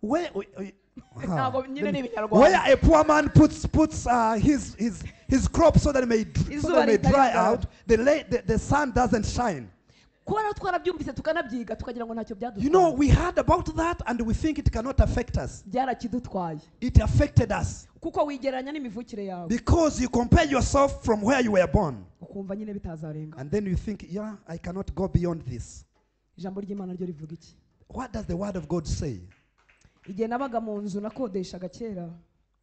where Ntabwo nyine ni ibinyarwanda. where a poor man puts his crop so that it may so Izuba that it may dry ritari out, the sun doesn't shine. Kuba rero twarabyumvise tukanabyiga tukagira ngo ntacyo byadutwaye. We heard about that and we think it cannot affect us. Byarakidutwaye. It affected us Kuko wigereranya n'imivukire yawe, because you compare yourself from where you were born. Ukumva nyine bitazarenga. And then you think, yeah, I cannot go beyond this. Ijambo ry'Imana ryo rivuga iki? What does the word of God say? Igihe nabaga mu nzu nakodeshaga kera,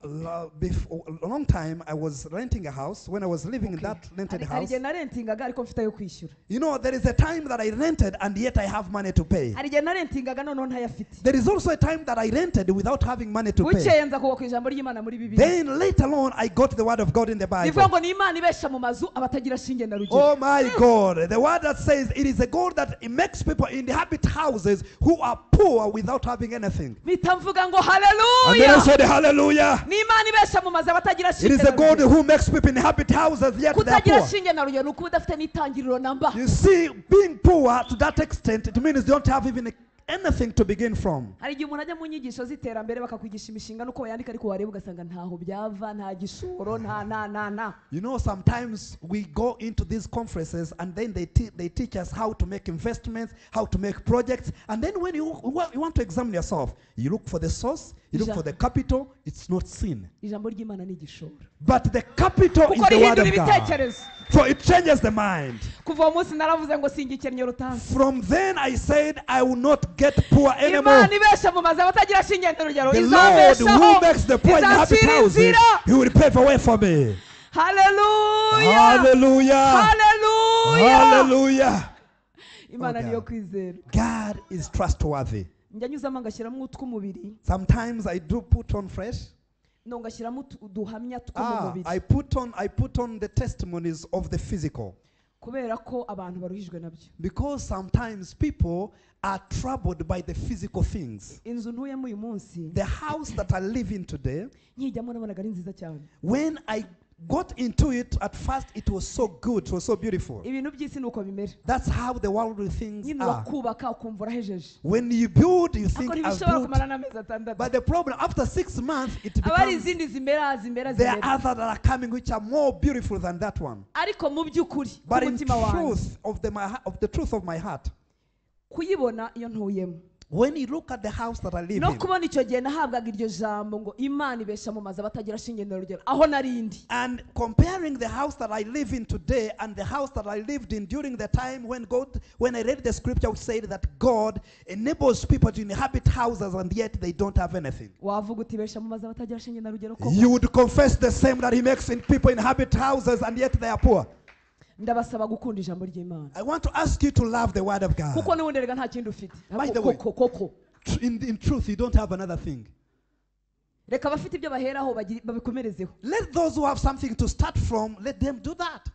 A long time I was renting a house. When I was living in Okay. that rented Hari hari house, igihe narentingaga ariko mfite ayo kwishyura. There is a time that I rented and yet I have money to pay. Hari igihe narentingaga noneho ntayafite. There is also a time that I rented without having money to pay. Bukeye nza kugwa ku ijambo ry'Imana muri Bibiliya Then later on, I got the word of God in the rivuga Bible. Ngo ni Imana ibesha mu mazu abatagira shinge na rugero. Oh my God. The word that says it is a God that it makes people inhabit houses who are poor without having anything. Mpita mvuga ngo And then I haleluya. said, hallelujah. Ni Imana ibesha mu mazu abatagira It shinge is na a God rugero. Who makes people inhabit houses yet they are Kutagira poor. shinge na rugero ni ukuba udafite n'itangiriro namba. You see, being poor to that extent, it means you don't have even anything to begin from. Hari igihe umuntu ajya mu nyigisho z'iterambere bakakwigisha imishinga n'uko bayandika ariko wareba ugasanga ntaho byava, nta gishoro, nta nta nta nta. Sometimes we go into these conferences and then they teach us how to make investments, how to make projects. And then when you want to examine yourself, you look for the source, you look for the capital, it's not seen. Ijambo ry'Imana ni igishoro, But the capital is kuko the word rihindura of God. ibitekerezo. For it changes the mind. Kuva uwo munsi naravuze ngo singikennye rutansi. From then I said, I will not get poor anymore. Imana ibesha mu mazu abatagira shinge na rugero The Lord who izambeshaho, makes the poor inhabit izancira houses, inzira. He will pave a way for me. Haleluya. Hallelujah. Haleluya. Hallelujah. Imana Oh, niyo God. kwizera. God is trustworthy. Njya nyuzamo ngashyiramo utw'umubiri, Sometimes I do put on fresh. No ngashyiramo uduhamya two mu mubiri, I put on the testimonies of the physical. Kubera ko abantu baruhijwe nabyo. Because sometimes people are troubled by the physical things. Inzu ntuyemo uyu munsi, The house that I live in today, nkijyamo nabonaga ari nziza cyane. When I got into it at first, it was so good, it was so beautiful. Ibintu by'isi ni uko bimera. That's how the worldly things Nyine are. urakubaka ukumva urahejeje, When you build, you think ariko I've ntibishobora built. kumara n'amezi 6. But the problem, after 6 months, it Aba hari becomes izindi zimera zimera there are zimera. others that are coming which are more beautiful than that one. Ariko mu by'ukuri But in k'umutima wanjye, truth of the truth of my heart, kuyibona iyo ntuyemo, when you look at the house that I live no in, kubona icyo gihe nahabwaga iryo jambo ngo Imana ibesha mu mazu abatagira shinge na rugero aho narindi, and comparing the house that I live in today and the house that I lived in during the time when I read the scripture which said that God enables people to inhabit houses and yet they don't have anything. Wavuga uti besha mu mazu abatagira shinge na rugero koko. You would confess the same, that He makes in people inhabit houses and yet they are poor. Ndabasaba gukunda ijambo ry'Imana, I want to ask you to love the word of God. Kuko n'ubundi rega nta kindi ufite. By the way, Koko koko. In truth, you don't have another thing. Reka abafite ibyo baheraho babikomerezeho. Let those who have something to start from, let them do that.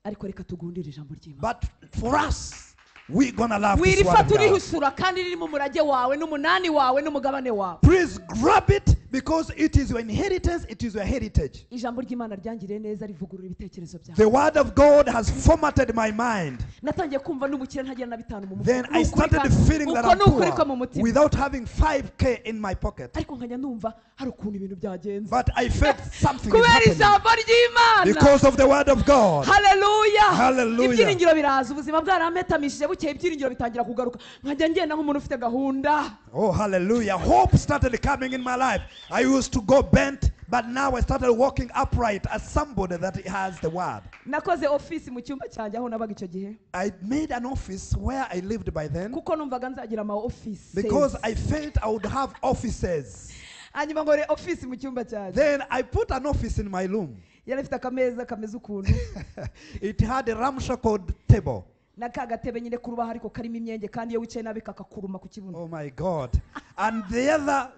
Ariko reka tugundire ijambo ry'Imana. But for us, we're gonna love this word Wirifata of God. urihusura kandi ririmo umurage wawe n'umunani wawe n'umugabane wawe. Please grab it because it is your inheritance, it is your heritage. Ijambo ry'Imana ryangiriye neza rivugurura ibitekerezo byawe. The word of God has formatted my mind. Natangiye kumva n'umukire ntagira na bitanu mu mufuka. Then I Ni ukuri started kandi- feeling that uko I'm ni ukuri ko mu poor mutima. without having 5K in my pocket. Ariko nkajya numva hari ukuntu ibintu byagenze. But I felt something is Kubera happening ijambo ry'Imana. because of the word of God. Haleluya. Hallelujah. Ibyiringiro biraza, ubuzima bwarampetamishije bukeye ibyiringiro bitangira kugaruka. Nkajya ngenda nk'umuntu ufite gahunda. Oh, hallelujah. Hope started coming in my life. I used to go bent, but now I started walking upright as somebody that has the word. Nakoze office mu cyumba cyanjye aho nabaga icyo gihe. I made an office where I lived by then Kuko numvaga nzagira ama offices. because I felt I would have offices. Hanyuma ngore office mu cyumba cyanjye. Then I put an office in my room. Yari ifite akameza kameze ukuntu. It had a ramshackle table. Na ka gatebe nyine k'urubaho ariko karimo imyenge kandi iyo wicaye nabi kakakuruma ku kibuno. Oh my God. And the other,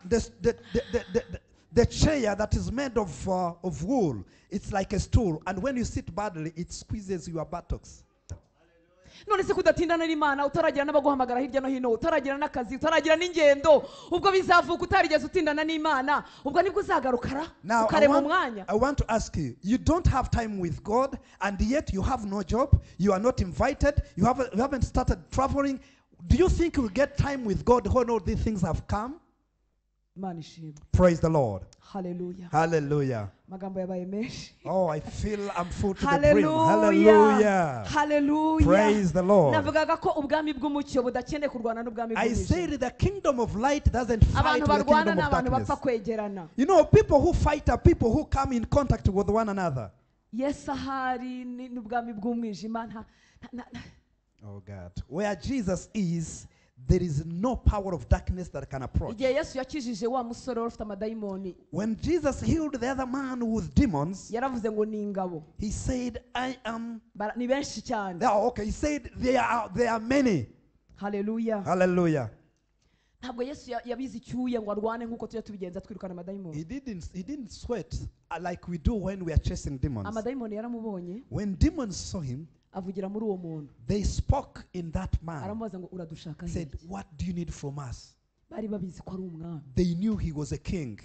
the chair that is made of wool, it's like a stool. And when you sit badly, it squeezes your buttocks. None se kudatindana n'Imana, utaragira n'abaguhamagara hirya no hino, utaragira n'akazi, utaragira n'ingendo, ubwo bizavuka utarigeze utindana n'Imana, ubwo nibwo uzagarukara Now, ukarema umwanya. I want to ask you, you don't have time with God, and yet you have no job, you are not invited, you haven't started traveling. Do you think you'll get time with God when all these things have come? Imana ishimwe. Praise the Lord. Hallelujah. Hallelujah. Amagambo yabaye menshi. Oh, I feel I'm full to the brim. Hallelujah. Hallelujah. Hallelujah. Praise the Lord. Navugaga ko ubwami bw'umucyo budakeneye kurwana n'ubwami I bw'umwijima. said the kingdom of light doesn't fight Abantu with the barwana kingdom ni of abantu darkness. bapfa kwegerana. You know, people who fight are people who come in contact with one another. Yesu ahari n'ubwami bw'umwijima nta, nta, nta. Oh God. Where Jesus is, there is no power of darkness that can approach. Igihe Yesu yakijije wa musore wari ufite amadayimoni, When Jesus healed the other man with demons, yaravuze ngo ni ingabo. he said, I am. Ni benshi cyane. Oh, okay. He said there are many. Hallelujah. Hallelujah. Ntabwo Yesu yabize icyuya ngo arwane nk'uko tujya tubigenza twirukana amadayimoni. He didn't sweat like we do when we are chasing demons. Amadayimoni yaramubonye. When demons saw him, avugira muri uwo muntu. They spoke in that man. Aramubaza ngo uradushaka Said, iki? What do you need from us? Bari babizi ko ari umwami. They knew he was a king.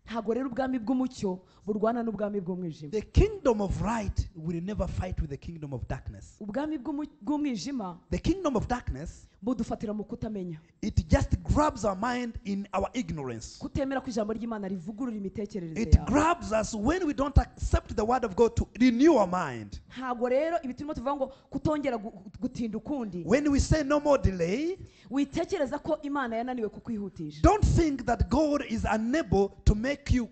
Ntabwo rero ubwami bw'umucyo burwana n'ubwami bw'umwijima. The kingdom of light will never fight with the kingdom of darkness. Ubwami bw'umwijima The kingdom of darkness, budufatira mu kutamenya. It just grabs our mind in our ignorance. Kutemera ko ijambo ry'Imana rivugurura imitekerereze It yawe. grabs us when we don't accept the word of God to renew our mind. Ntabwo rero ibi turimo tuvuga ngo kutongera gutinda ukundi. When we say no more delay, witekereza ko Imana yananiwe kukwihutisha. Don't think that God is unable to make you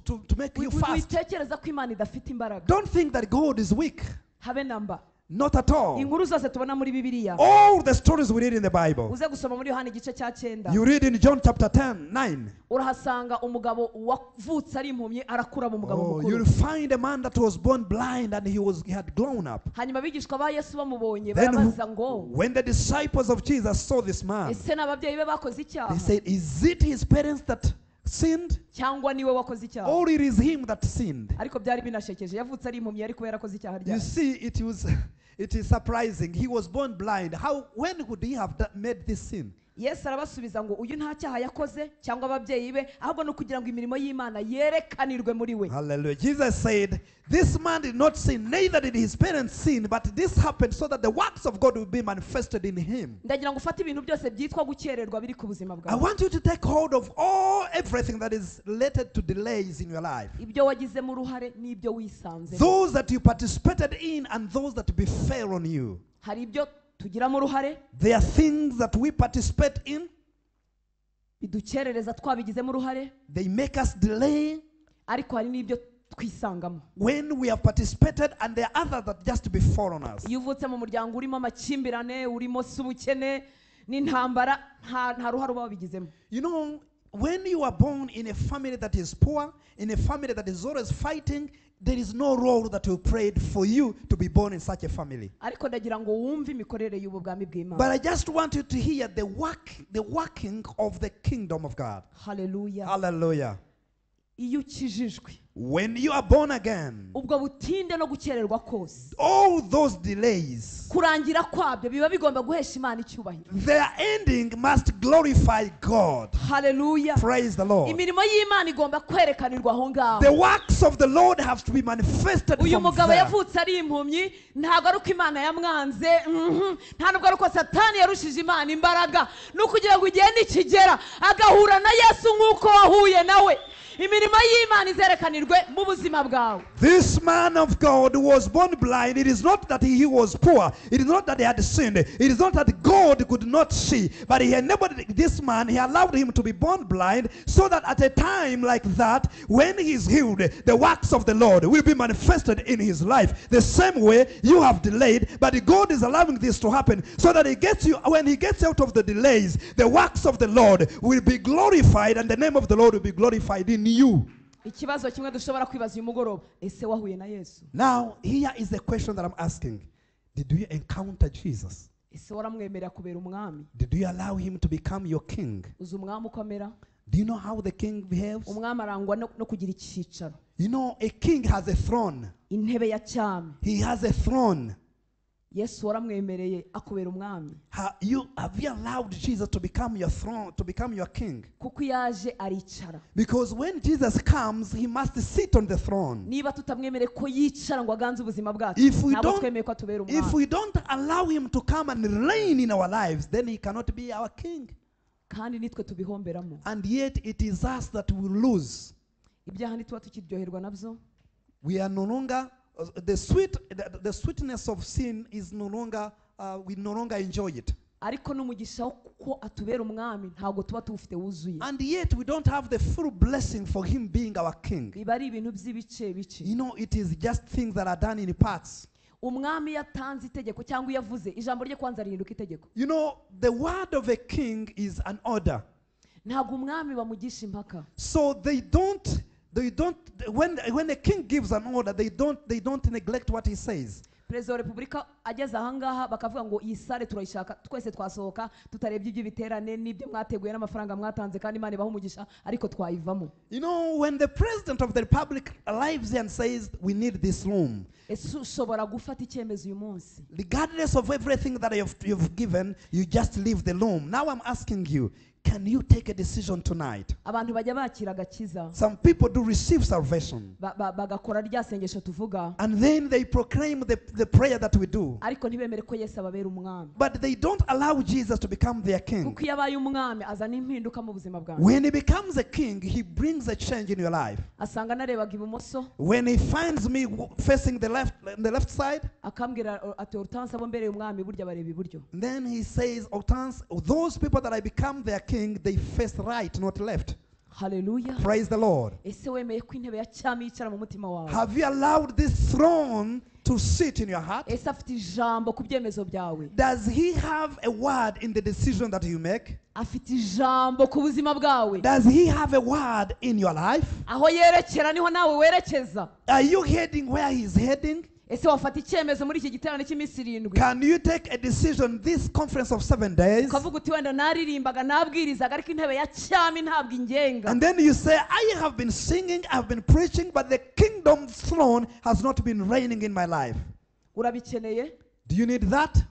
to make you fast. Witekereza ko Imana idafite imbaraga. Don't think that God is weak. Habe namba. Not at all. Inkuru zose tubona muri Bibiliya. All the stories we read in the Bible. Uze gusoma muri Yohana igice cya 9. You read in John chapter 10, 9. Urahasanga umugabo wavutse ari impumyi arakura mu mugabo Oh, mukuru. you'll find a man that was born blind and he had grown up. Hanyuma abigishwa ba Yesu bamubonye Then barabaza ngo, when the disciples of Jesus saw this man, ese n'ababyeyi be bakoze icyaha? they said, is it his parents that sinned? Cyangwa niwe wakoze icyaha? Or it is him that sinned? Ariko byari binashekeje, yavutse ari impumyi ariko yarakoze icyaha You ryari? see, it is surprising. He was born blind. When would he have made this sin? Yesu arabasubiza ngo uyu nta cyaha yakoze cyangwa ababyeyi be, ahubwo ni ukugira ngo imirimo y'Imana yerekanirwe muri we. Hallelujah. Jesus said, this man did not sin, neither did his parents sin, but this happened so that the works of God will be manifested in him. Ndagira ngo ufate ibintu byose byitwa gukererwa biri ku buzima bwawe. I want you to take hold of everything that is related to delays in your life. Ibyo wagizemo uruhare n'ibyo wisanzemo. Those that you participated in and those that befell on you. Hari ibyo tugiramo uruhare. There are things that we participate in. Bidukerereza twabigizemo uruhare. They make us delay. Ariko hari n'ibyo twisangamo. When we have participated, and there are others that just befall on us. Iyo uvutse mu muryango urimo amakimbirane, urimo se ubukene n'intambara, nta ruhare uba wabigizemo. You know, when you are born in a family that is poor, in a family that is always fighting, there is no role that you prayed for you to be born in such a family. Ariko ndagira ngo wumve imikorere y'ubu bwami bw'Imana. But I just want you to hear the working of the kingdom of God. Hallelujah. Hallelujah. Iyo ukijijwe, When you are born again, ubwo butinde no gukererwa kose, all those delays, kurangira kwabyo biba bigomba guhesha Imana icyubahiro. Their ending must glorify God. Haleluya. Praise the Lord. Imirimo y'Imana igomba kwerekanirwa aho ngaho. The works of the Lord have to be manifested Uyu from mugabo there. Yavutse ari impumyi, ntabwo ari uko Imana yamwanze, nta nubwo ari uko Satani yarushije Imana imbaraga, ni ukugira ngo igihe nikigera agahura na Yesu nk'uko wahuye nawe, imirimo y'Imana izerekanirwe mu buzima bwawe. This man of God was born blind. It is not that he was poor. It is not that he had sinned. It is not that God could not see. But he enabled this man, he allowed him to be born blind so that at a time like that, when he is healed, the works of the Lord will be manifested in his life. The same way you have delayed, but God is allowing this to happen so that he gets you, when he gets out of the delays, the works of the Lord will be glorified and the name of the Lord will be glorified in you. Ikibazo kimwe dushobora kwibaza uyu mugoroba, ese wahuye na Yesu? Now, here is the question that I'm asking. Did you encounter Jesus? Ese waramwemerera kubera umwami? Did you allow him to become your king? Uzi umwami uko amera? Do you know how the king behaves? Umwami arangwa no kugira icyicaro. You know, a king has a throne. Intebe ya cyami. He has a throne. Yesu waramwemereye akubera umwami. Have you allowed Jesus to become your throne, to become your king? Kuko yaje aricara. Because when Jesus comes, he must sit on the throne. Niba tutamwemereye ko yicara ngo aganze ubuzima bwacu, If we ntabwo don't, twemeye ko atubera if umwami. we don't allow him to come and reign in our lives, then he cannot be our king. Kandi nitwe tubihomberamo. And yet it is us that will lose. Ibyaha ntituba tukiryoherwa nabyo. We are no longer the sweet, the sweetness of sin is no longer, we no longer enjoy it. Ariko n'umugisha ko atubera umwami ntabwo tuba tuwufite wuzuye. And yet we don't have the full blessing for him being our king. Biba ari ibintu by'ibice bice. You know, it is just things that are done in parts. Umwami yatanze itegeko cyangwa yavuze ijambo rye kwanza rihinduka itegeko. You know, the word of a king is an order. Ntabwo umwami bamugisha impaka. So they don't, when a king gives an order, they don't neglect what he says. Perezida wa Repubulika ageze ahangaha bakavuga ngo iyi sale turayishaka, twese twasohoka tutarebye iby'ibiterane n'ibyo mwateguye n'amafaranga mwatanze kandi Imana ibaha umugisha, ariko twayivamo. You know, when the president of the republic arrives here and says we need this room, Ese ushobora gufata icyemezo uyu munsi? Regardless of everything that you've given, you just leave the room. Now I'm asking you, can you take a decision tonight? Abantu bajya bakira agakiza. Some people do receive salvation. Bagakora rya sengesho tuvuga. And then they proclaim the prayer that we do. Ariko ntibemere ko Yesu ababera umwami. But they don't allow Jesus to become their king. Kuko iyo abaye umwami azana impinduka mu buzima bwawe. When he becomes a king, he brings a change in your life. Asanga narebaga ibumoso. When he finds me facing the left side, akambwira ati Hortense abo mbereye umwami burya bareba iburyo. Then he says, Hortense, those people that I become their king, they face right, not left. Hallelujah. Praise the Lord. Ese wemeye ko intebe ya cyami yicara mu mutima wawe? Have you allowed this throne to sit in your heart? Ese afite ijambo ku byemezo byawe? Does he have a word in the decision that you make? Afite ijambo ku buzima bwawe? Does he have a word in your life? Aho yerekera niho nawe werekeza. Are you heading where he is heading? Ese wafata icyemezo muri iki giterane cy'iminsi irindwi? Can you take a decision this conference of 7 days? Ukavuga uti wenda naririmbaga nabwirizaga ariko intebe ya cyami ntabwo ingenga. And then you say, I have been singing, I have been preaching, but the kingdom throne has not been reigning in my life. Urabikeneye? Do you need that?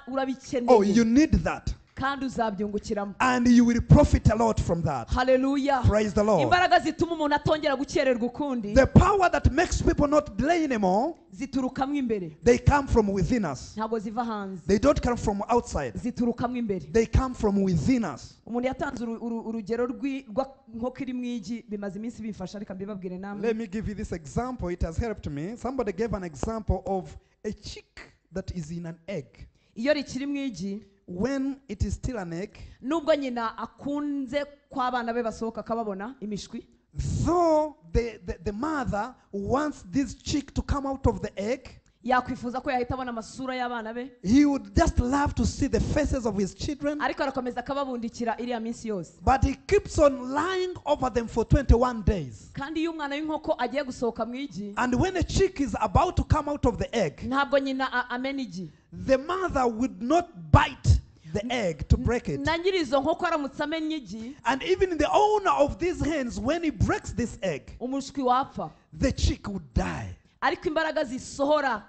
Urabikeneye. Oh, you need that. Kandi uzabyungukiramo. And you will profit a lot from that. Hallelujah. Praise the Lord. Imbaraga zituma umuntu atongera gukererwa ukundi. The power that makes people not delay anymore, ziturukamo imbere. They come from within us. Ntabwo ziva hanze. They don't come from outside. Ziturukamo imbere. They come from within us. Umuntu yatanze urugero rw'inkoko iri mu igi, bimaze iminsi bimfasha, reka mbibabwire namwe. Let me give you this example. It has helped me. Somebody gave an example of a chick that is in an egg. Iyo rikiri mu igi, when it is still an egg, nubwo nyina akunze ko abana be basohoka akababona imishwi, though the mother wants this chick to come out of the egg, yakwifuza ko yahita abona amasura y'abana be, he would just love to see the faces of his children, ariko arakomeza akababundikira iriya minsi yose. But he keeps on lying over them for 21 days. Kandi iyo umwana w'inkoko agiye gusohoka mu igi, and when a chick is about to come out of the egg, ntabwo nyina amena igi. The mother would not bite the egg to break it. Na nyiri izo nkoko aramutse amennye igi, And even the owner of these hens, when he breaks this egg, umushwi wapfa. The chick would die. Ariko imbaraga zisohora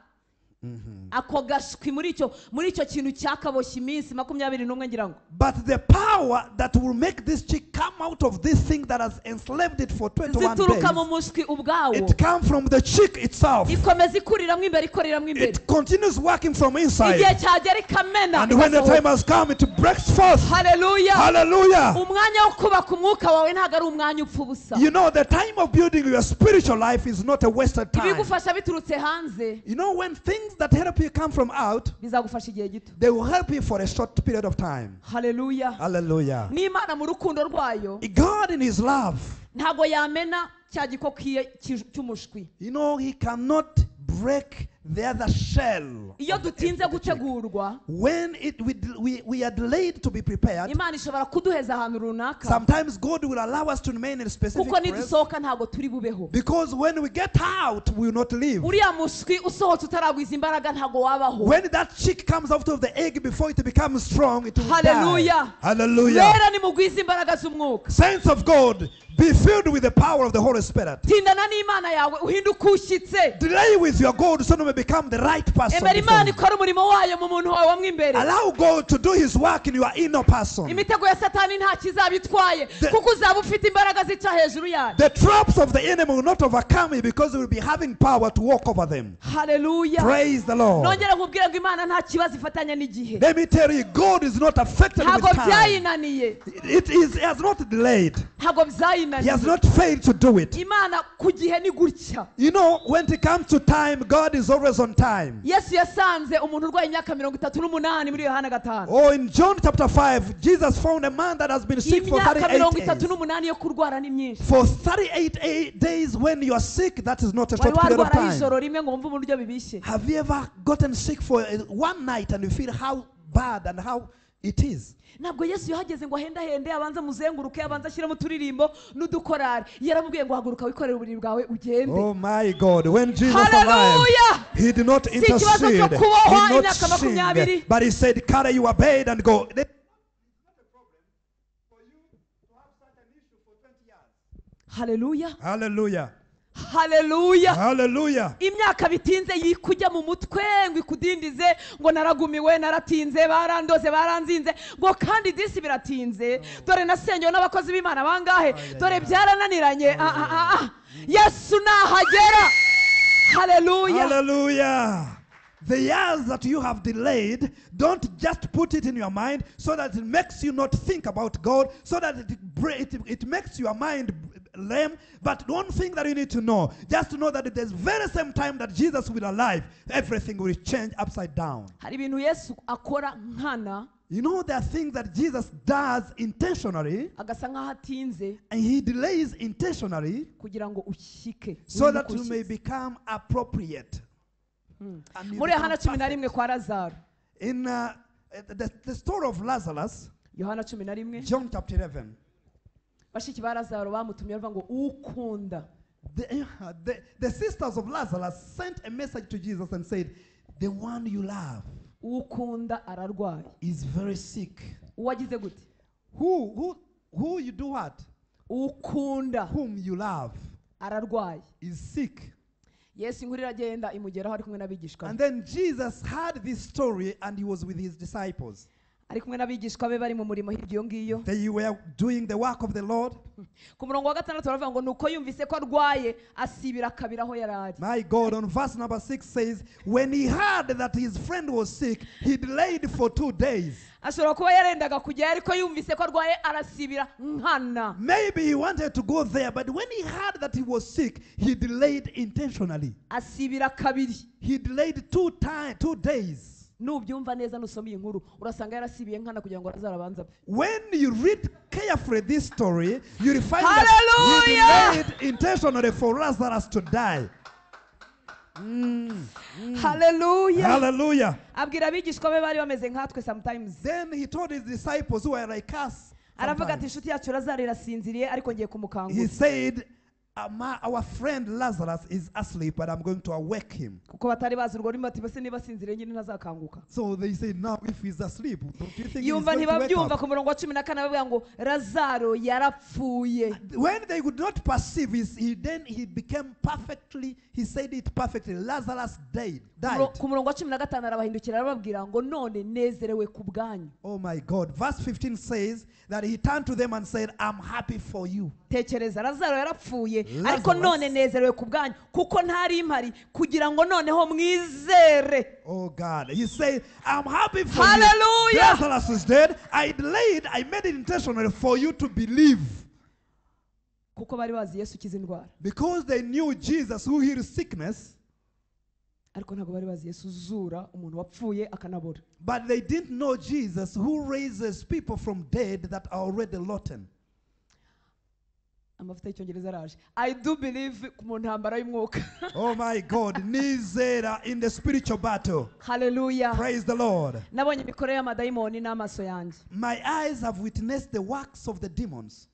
ako gashwi muri icyo kintu cyakaboshye iminsi 21 ngira ngo. But the power that will make this chick come out of this thing that has enslaved it for 21 zituruka mu days, mushwi ubwawo. it comes from the chick itself. Ikomeza ikuriramo imbere, ikoreramo imbere. It continues working from Igihe inside. cyagera ikamena, And when the igasohoka. time has come, it breaks forth. Haleluya. Hallelujah. Umwanya wo kubaka umwuka wawe ntabwo ari umwanya upfa ubusa. You know, the time of building your spiritual life is not a wasted time. Ibigufasha biturutse hanze, You know, when things that help you come from out, bizagufasha igihe gito. They will help you for a short period of time. Haleluya. Hallelujah. N'Imana mu rukundo rwayo, God in his love, ntabwo yamena cya gikoko cy'umushwi. you know, he cannot break the other shell Iyo of the dutinze egg of the chick. gutegurwa, When we are delayed to be prepared, Imana ishobora kuduheza ahantu runaka. Sometimes God will allow us to remain in a specific Kuko place. nidusohoka ntabwo turi bubeho. Because when we get out, we will not leave. Uriya mushwi usohotse utaragwiza imbaraga ntabwo wabaho. When that chick comes out of the egg before it becomes strong, it will die. Hallelujah. Hallelujah. Rero nimugwize imbaraga z'umwuka. Saints of God, be filled with the power of the Holy Spirit. Tindana n'Imana yawe uhinduke ushyitse. Delay with your God so you may become the right person Emera before Imana you. ikora umurimo wayo mu muntu wawe wo imbere. Allow God to do his work in your inner person. Imitego ya Satani nta kizaba itwaye, kuko uzaba ufite imbaraga zica hejuru yayo. The traps of the enemy will not overcome you because you will be having power to walk over them. Hallelujah. Praise the Lord. Nongere nkubwire ngo Imana nta kibazo ifatanya n'igihe. Let me tell you, God is not affected Ntabwo with time. byayinaniye. It has not delayed. Ntabwo byayinaniye. He has not failed to do it. Imana ku gihe ni gutya. You know, when it comes to time, God is always on time. Yesu yasanze umuntu urwaye imyaka 38 muri Yohana 5. Oh, in John chapter 5, Jesus found a man that has been sick for Imyaka 38 mirongo days. itatu n'umunani yo kurwara ni myinshi. For 38 days when you are sick, that is not a Wari short period of warwaraho time. ijoro rimwe ngo wumve uburyo bibishye? Have you ever gotten sick for one night and you feel how bad and how it is? Ntabwo Yesu yahageze ngo ahendahende, abanze amuzenguruke, abanze ashyiremo uturirimbo n'udukorari. Yaramubwiye ngo haguruka wikorere uburiri bwawe ugende. Oh my God, when Jesus Hallelujah! arrived, he did not Si ikibazo cyo intercede, he kubohwa did not imyaka sing, 20. but he said, carry your bed and go. Hallelujah. Hallelujah. Hallelujah. Hallelujah. Imyaka bitinze yikujya mu mutwe ngo ikudindize ngo naragumiwe, naratinze, barandoze, baranzinze, ngo kandi disi biratinze, dore nasengewe n'abakozi b'Imana bangahe, dore byarananiranye. Yesu nahagera. Hallelujah. Hallelujah. The years that you have delayed, don't just put it in your mind so that it makes you not think about God, so that it makes your mind lame. But one thing that you need to know, just to know that at the very same time that Jesus will alive, everything will change upside down. Hari ibintu Yesu akora nkana. You know, there are things that Jesus does intentionally, agasa nkaho atinze, and he delays intentionally, kugira ngo ushyike, so that you may become appropriate. And you Muri become Yohana cumi na perfect. rimwe kwa Lazaro. In the story of Lazarus, Yohana 11. John chapter 11. Bashiki ba Lazaro bamutumye bavuga ngo ukunda. The sisters of Lazarus sent a message to Jesus and said, the one you love Ukunda ararwaye. is very sick. Uwagize gute? Who you do what? Ukunda. Whom you love ararwaye. is sick. Yesu inkuru iragenda imugeraho ari kumwe n'abigishwa be. And then Jesus heard this story and he was with his disciples. Ari kumwe n'abigishwa be bari mu murimo hirya iyo ngiyo. They were doing the work of the Lord. Ku murongo wa gatandatu baravuga ngo nuko yumvise ko arwaye asibira kabiri aho yari ari. My God, on verse number 6 says, when he heard that his friend was sick, he delayed for 2 days. Ashobora kuba yarendaga kujyayo ariko yumvise ko arwaye arasibira nkana. Maybe he wanted to go there, but when he heard that he was sick, he delayed intentionally. Asibira kabiri. He delayed 2 days. Nubyumva neza nusoma iyi nkuru urasanga yarasibiye nkana kugira ngo Lazaro abanze apfe. When you read carefully this story, you will find that he Hallelujah! delayed intentionally for Lazarus to die. Hallelujah. Hallelujah. Abwira abigishwa be bari bameze nkatwe sometimes. Then he told his disciples who were like us. Aravuga ati sometimes. inshuti yacu Lazaro irasinziriye ariko ngiye kumukangura. He said, Our friend Lazarus is asleep, but I'm going to awake him. Kuko batari bazi urwo rurimi bati bese niba asinziriye nyine ntazakanguka. So they say, now if he's asleep, don't you think he's Yumva going to wake ntibabyumva up? Ku murongo wa 14 bavuga ngo Lazaro yarapfuye. When they could not perceive, then he became perfectly, he said it perfectly, Lazarus died. Ku murongo wa 15 arabahindukira arababwira ngo none nezerewe ku bwanyu. Oh my God. Verse 15 says that he turned to them and said, I'm happy for you. Tekereza Lazaro yarapfuye Lazarus. Ariko none nezerewe ku bwanyu kuko ntari mpari kugira ngo noneho mwizere. Oh God. He said, I'm happy for Hallelujah. you. Lazarus is dead. I delayed, I made it intentionally for you to believe. Kuko bari bazi Yesu ukiza indwara. Because they knew Jesus who heals sickness. Ariko ntabwo bari bazi Yesu uzura umuntu wapfuye akanabora. But they didn't know Jesus who raises people from dead that are already rotten. Amavuta y'icyongereza araje. I do believe mu ntambara y'umwuka. Oh my God, nizera in the spiritual battle. Hallelujah. Praise the Lord. Nabonye imikorere y'amadayimoni n'amaso yanjye. My eyes have witnessed the works of the demons.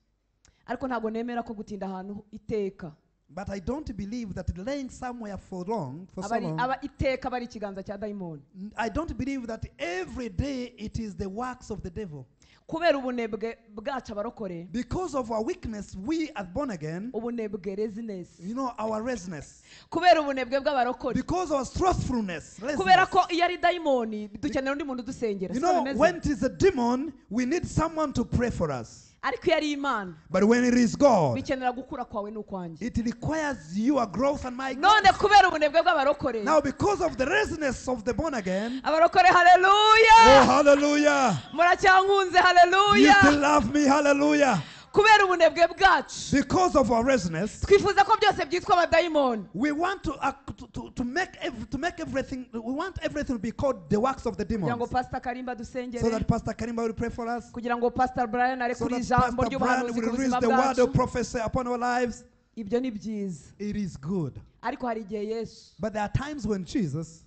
Ariko ntabwo nemera ko gutinda ahantu iteka. But I don't believe that laying somewhere for long, for so long, Aba iteka bari ikiganza cya dayimoni. I don't believe that every day it is the works of the devil. Kubera ubunebwe bwacu abarokore. Because of our weakness, we are born again. Ubunebwe, laziness. You know, our laziness. Kubera ubunebwe bw'abarokore. Because our slothfulness. Kubera ko iyo ari dayimoni dukenera undi muntu dusengera. You know, when it is a demon, we need someone to pray for us. Ariko iyo ari Imana. But when it is God, bikenera gukura kwawe n'ukwanjye. It requires your growth and my growth. None kubera ubunebwe bw'abarokore. Now because of the laziness of the born again. Abarokore, hallelujah. Oh, hallelujah. Muracyankunze, hallelujah. You still love me, hallelujah. Kubera ubunebwe bwacu. Because of our laziness. Twifuza ko byose byitwa abadayimoni. We want to make everything, we want everything to be called the works of the demons. Kugira ngo Pastor Karimba dusengere. So that Pastor Karimba will pray for us. Kugira ngo Pastor Brian arekure ijambo ry'ubuhanuzi ku buzima bwacu. The word of bwacu. prophecy upon our lives. Ibyo ni byiza. It is good. Ariko hari igihe Yesu. But there are times when Jesus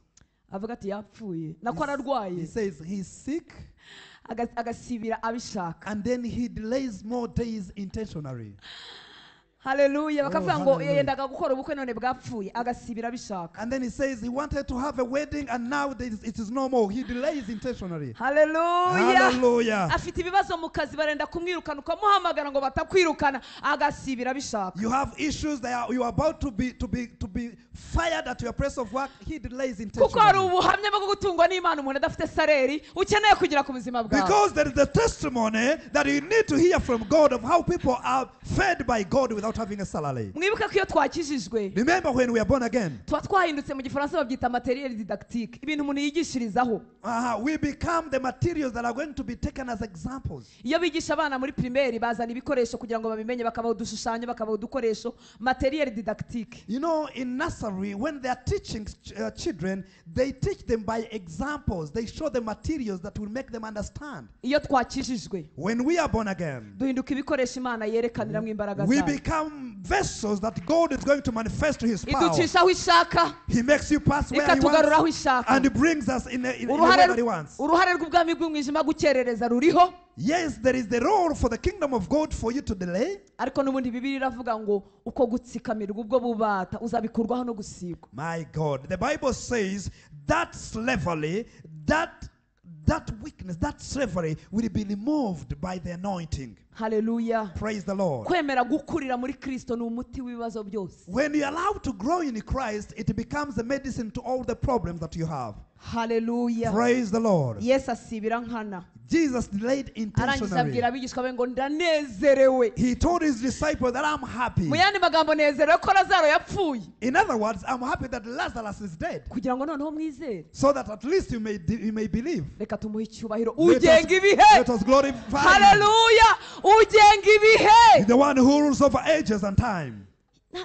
avuga ati yapfuye. Nako ararwaye. He says he's sick. Agasibira abishaka. And then he delays more days intentionally. Hallelujah. Bakavuga ngo yendaga gukora ubukwe none bwapfuye agasibira abishaka. And then he says he wanted to have a wedding and now it is no more. He delays intentionally. Hallelujah. Hallelujah. Afite ibibazo mu kazi barenda kumwirukana ukamuhamagara ngo batakwirukana agasibira abishaka. You have issues that you are about to be fired at your place of work. He delays intentionally. Kuko hari ubuhamya bwo gutungwa n'Imana umuntu adafite salary ukeneye kugira ku buzima bwawe. Because there is the testimony that you need to hear from God of how people are fed by God without having a salary. Mwibuke ko iyo twakijijwe. Remember when we are born again. Tuba twahindutse mu gifaransa babyita materiel didactique. Ibintu umuntu yigishirizaho. We become the materials that are going to be taken as examples. Iyo bigisha abana muri primaire bazana ibikoresho kugira ngo babimenye bakabaha udushushanyo bakabaha udukoresho materiel didactique. You know, in nursery when they are teaching children, they teach them by examples. They show the materials that will make them understand. Iyo twakijijwe. When we are born again. Duhinduka ibikoresho Imana yerekaniramo imbaraga We zayo. become vessels that God is going to manifest his power. Iducisha aho ishaka. He makes you pass where he Ikatugarura aho wants ishaka. and he brings us in a way that he wants. Uruhare rw'ubwami bw'umwijima gukerereza ruriho. Yes, there is the role for the kingdom of God for you to delay. Ariko n'ubundi Bibiliya iravuga ngo uko gutsikamirwa ubwo bubata uzabikurwaho no gusigwa. My God, the Bible says that slavery, that weakness, that slavery will be removed by the anointing. Hallelujah. Praise the Lord. Kwemera gukurira muri Kristo ni umuti w'ibibazo byose. When you allow to grow in Christ, it becomes the medicine to all the problems that you have. Hallelujah. Praise the Lord. Yesu asibira nkana. Jesus delayed Arangiza intentionally. abwira abigishwa be ngo ndanezerewe. He told his disciples that I'm happy. Mu yandi magambo nezerewe ko Lazaro yapfuye. In other words, I'm happy that Lazarus is dead. Kugira ngo noneho mwizere. So that at least you may believe. Reka tumuhe icyubahiro. Ugenga ibihe. Let us glorify him. Hallelujah. Ugenga ibihe. The one who rules over ages and time.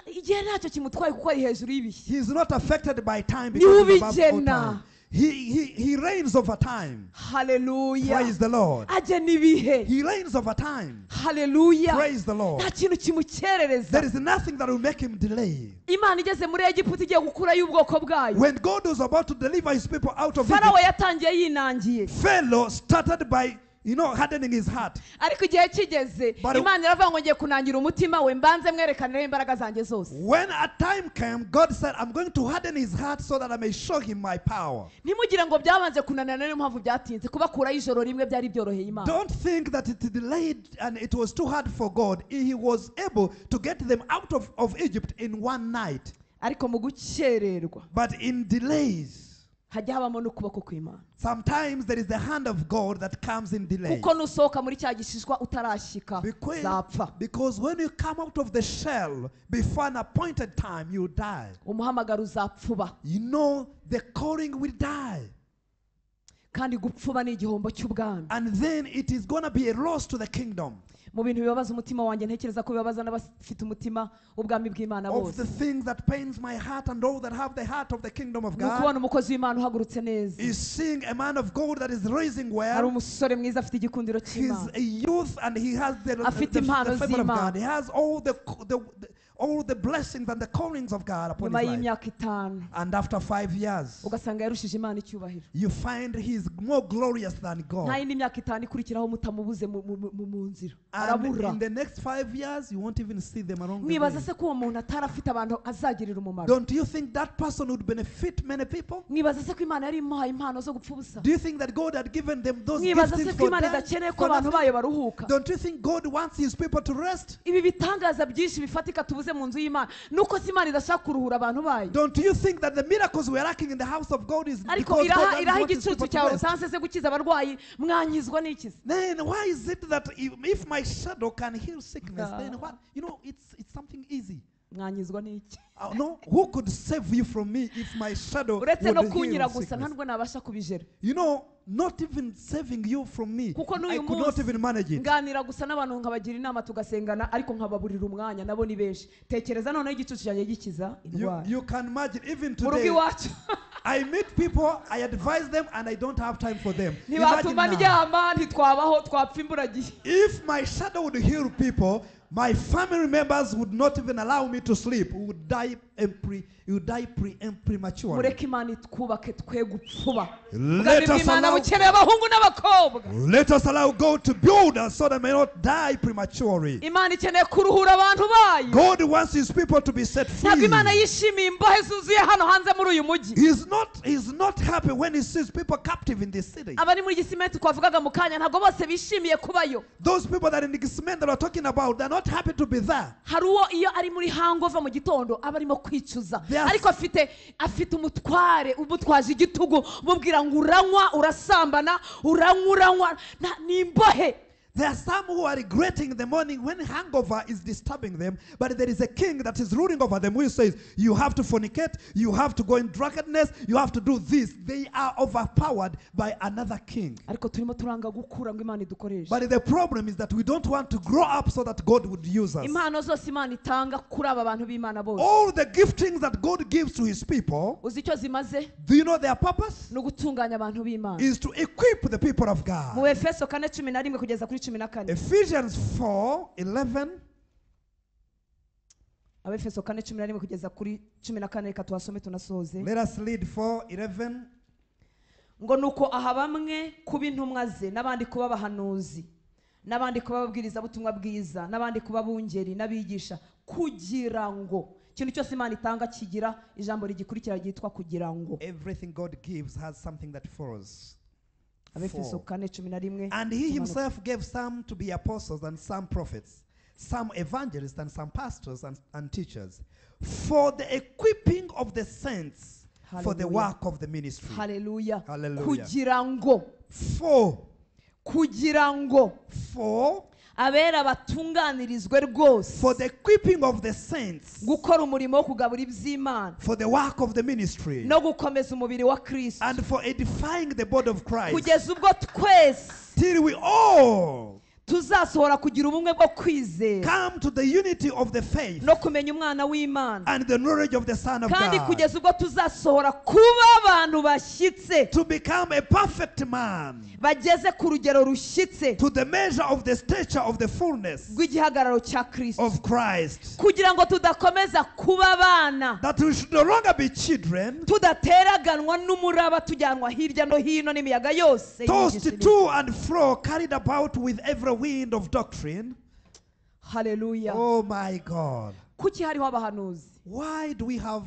Igihe ntacyo kimutwaye kuko ari hejuru y'ibihe. He is not affected by time because he is above all time. He reigns over time. Hallelujah. Praise the Lord. Agena ibihe. He reigns over time. Hallelujah. Praise the Lord. Nta kintu kimukerereza. There is nothing that will make him delay. Imana igeze muri Egiputa igiye gukurayo ubwoko bwayo. When God was about to deliver his people out of Farawo Egypt, yatangiye yinangiye. Pharaoh started by hardening his heart. Ariko igihe kigeze But Imana iravuga ngo ngiye kunangira umutima we mbanze mwerekanireho imbaraga zanjye zose. When a time came, God said, I'm going to harden his heart so that I may show him my power. Ntimugire ngo byabanje kunanirana, niyo mpamvu byatinze kubakuraho ijoro rimwe byari byoroheye Imana. Don't think that it delayed and it was too hard for God. He was able to get them out of Egypt in one night. Ariko mu gukererwa But in delays, hajya habamo n'ukuboko kw'Imana. sometimes there is the hand of God that comes in delay. Kuko nusohoka muri cya gishishwa utarashyika zapfa. Because when you come out of the shell before an appointed time, you die. Umuhamagaro uzapfuba. You know, the calling will die. Kandi gupfuba ni igihombo cy'ubwami. And then it is going to be a loss to the kingdom. Mu bintu bibabaza umutima wanjye ntekereza ko bibabaza n'abafite umutima w'ubwami bw'Imana Of bose. the things that pains my heart and all that have the heart of the kingdom of Ni God ukubona umukozi w'Imana uhagurutse neza. is seeing a man of God that is raising well. Hari umusore mwiza afite igikundiro He's cy'Imana. a youth and he has Afite the impano favor of z'Imana. God. He has all the blessings and the callings of God upon Nyuma his life. y'imyaka itanu And after 5 years, ugasanga yarushije Imana icyubahiro. you find he's more glorious than God. Nta yindi myaka itanu ikurikiraho mutamubuze mu nzira. And Arabura. in the next 5 years, you won't even see them along the Mwibaza way. se ko uwo muntu atarafite abantu azagirira umumaro. Don't you think that person would benefit many people? Mwibaza se ko Imana yari imuhaye impano zo gupfa ubusa. Do you think that God had given them those Mwibaza se giftings ko for Imana them? idakeneye ko For abantu nothing? bayo baruhuka. Don't you think God wants his people to rest? Ibi bitangaza byinshi bifatika tubuze mu nzu y'Imana nuko se Imana idashaka kuruhura abantu bayo. Don't you think that the miracles we are lacking in the house of God is Ariko because God doesn't iraha want his igicucu people to cyawe rest? usanze se gukiza abarwayi mwanyizwa n'ikizi. Then why is it that if my shadow can heal sickness, then what? You know, it's something easy. Mwanyizwa n'iki? No, who could save you from me if my shadow Uretse would no heal kunyira gusa sickness? nta nubwo nabasha kubijera. You know, not even saving you from me, Kuko I n'uyu could not munsi even manage it. nganira gusa n'abantu nkabagira inama tugasengana ariko nkababurira umwanya nabo ni benshi. Tekereza noneho igicucu cyanjye gikiza indwara. You can imagine even Mu rugo today, iwacu. I meet people, I advise them, and I don't have time for them. Ntibatuma Imagine now, ndyama, ntitwabaho, twapfa imburagihe. if my shadow would heal people, my family members would not even allow me to sleep. We would die prematurely. Mureke Imana itwubake twe gupfuba. Let Ubwami bw'Imana bukeneye abahungu n'abakobwa. Let us allow God to build us so that we may not die prematurely. Imana ikeneye kuruhura abantu bayo. God wants his people to be set free. Ntabwo Imana yishimiye imbohe zuzuye hano hanze muri uyu mujyi. He's not happy when he sees people captive in this city. Abari muri Gisimenti twavugaga mu kanya ntabwo bose bishimiye kubayo. Those people that in the Gisimenti that we're talking about, they're not happy to be there. Hari uwo iyo ari muri hangover mu gitondo aba arimo kwicuza. Ariko afite umutware umutwaje igitugu umubwira ngo uranywa urasambana uranywa uranywa ni imbohe. There are some who are regretting the morning when hangover is disturbing them, but there is a king that is ruling over them who says, you have to fornicate, you have to go in drunkenness, you have to do this. They are overpowered by another king. Ariko turimo turanga gukura ngo Imana idukoreshe. But the problem is that we don't want to grow up so that God would use us. Impano zose Imana itanga kuri aba bantu b'Imana bose. All the giftings that God gives to his people, Uzi icyo zimaze? do you know their purpose? Ni ugutunganya abantu b'Imana. Is to equip the people of God. Mu Efeso 4:11 kugeza kuri 14. Ephesians 4:11. Abefeso 4:11 kugeza kuri 14 reka tuhasome tunasoze. Let us read 4:11. Ngo nuko aha bamwe kuba intumwa ze n'abandi kuba abahanuzi n'abandi kuba ababwiriza butumwa bwiza n'abandi kuba abungeri n'abigisha kugira ngo ikintu cyose Imana itanga kigira ijambo rigikurikira ryitwa kugira ngo. Everything God gives has something that follows. Abefeso 4:11. And he himself gave some to be apostles and some prophets, some evangelists and some pastors and teachers, for the equipping of the saints, for the work of the ministry. Hallelujah. Hallelujah. Kugira ngo. For. Kugira ngo. For. Abera batunganirizwe rwose. For the equipping of the saints. Gukora umurimo wo kugabura iby'Imana. For the work of the ministry. No gukomeza umubiri wa Kristo. And for edifying the body of Christ. Kugeza ubwo twese. Till we all tuzaba tuzasohora kugira ubumwe bwo kwizera come to the unity of the faith no kumenya umwana w'Imana and the knowledge of the Son of kandi God, kugeza ubwo tuzasohora kuba abantu bashyitse to become a perfect man, bageze ku rugero rushyitse to the measure of the stature of the fullness rw'igihagararo cya Kristo of Christ, kugira ngo tudakomeza kuba abana that we should no longer be children, tudateraganwa n'umuraba tujyanwa hirya no hino n'imiyaga yose tossed y'imyigishirize. to and fro, carried about with every wind of doctrine. Hallelujah. Oh my God. Kuki hariho abahanuzi? Why do we have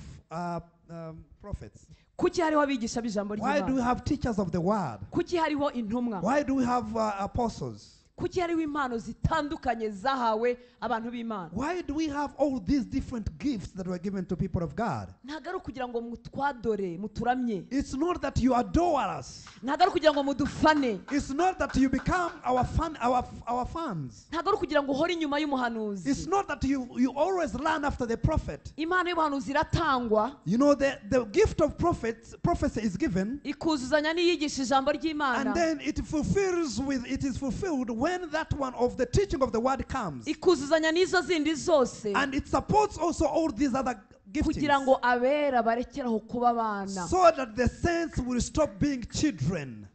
prophets? Kuki hariho abigisha b'ijambo Why do we ry'Imana? have teachers of the word? Kuki hariho intumwa? Why do we have apostles? Kuki hariho impano zitandukanye zahawe abantu b'Imana? Why do we have all these different gifts that were given to people of God? Ntabwo ari ukugira ngo mutwadore muturamye. It's not that you adore us. Ntabwo ari ukugira ngo mudufane. It's not that you become our fan, our fans. Ntabwo ari ukugira ngo uhore inyuma y'umuhanuzi. It's not that you always run after the prophet. Impano y'ubuhanuzi iratangwa. You know, the gift of prophecy is given. Ikuzuzanya n'iyigisha ijambo ry'Imana. And then it is fulfilled when that one of the teaching of the word comes. Ikuzuzanya n'izo zindi zose. And it supports also all these other giftings. Kugira ngo abera barekeraho kuba abana. So that the saints will stop being children.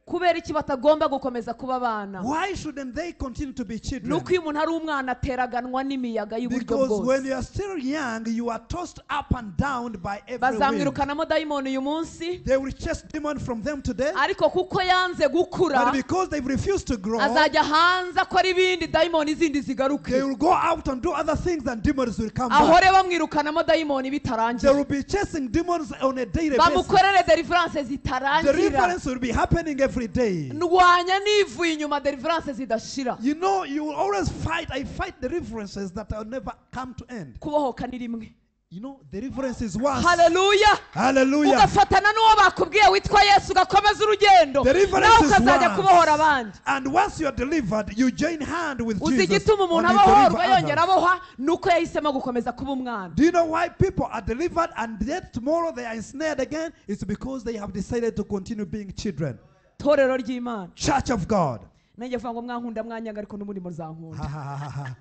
Kubera iki batagomba gukomeza kuba abana? Why shouldn't they continue to be children? Nuko iyo umuntu ari umwana ateraganwa n'imiyaga y'uburyo Because when bwose. you are still young, you are tossed up and down by every wind. Bazamwirukanamo dayimoni uyu munsi. They will chase demon from them today. Ariko kuko yanze gukura, But because they've refused to grow, azajya hanze akora ibindi dayimoni zindi zigaruke. they will go out and do other things and demons will come back. Ahore bamwirukanamo dayimoni They bitarangira. will be chasing demons on a daily basis. Bamukorere deliverance zitarangira. Deliverance will be happening every day. Ndwanya nivuye inyuma deliverance zidashira. You know, you will always fight. I fight deliverances that will never come to end. Kubohoka ni rimwe. You know, deliverance is once. Hallelujah. Hallelujah. Ugafatana n'uwo bakubwiye witwa Yesu ugakomeza urugendo. Deliverance Nawe is ukazajya once. kubohora abandi. And once you are delivered, you join hand with Uzi Jesus. igituma umuntu and you abohorwa deliver yongera others. abohwa nuko yahisemo gukomeza kuba umwana. Do you know why people are delivered and yet tomorrow they are ensnared again? It's because they have decided to continue being children. Torero ry'Imana. Church of God. Nanjye mvuga ngo mwankunda mwanyanga ariko n'ubundi muzankunda.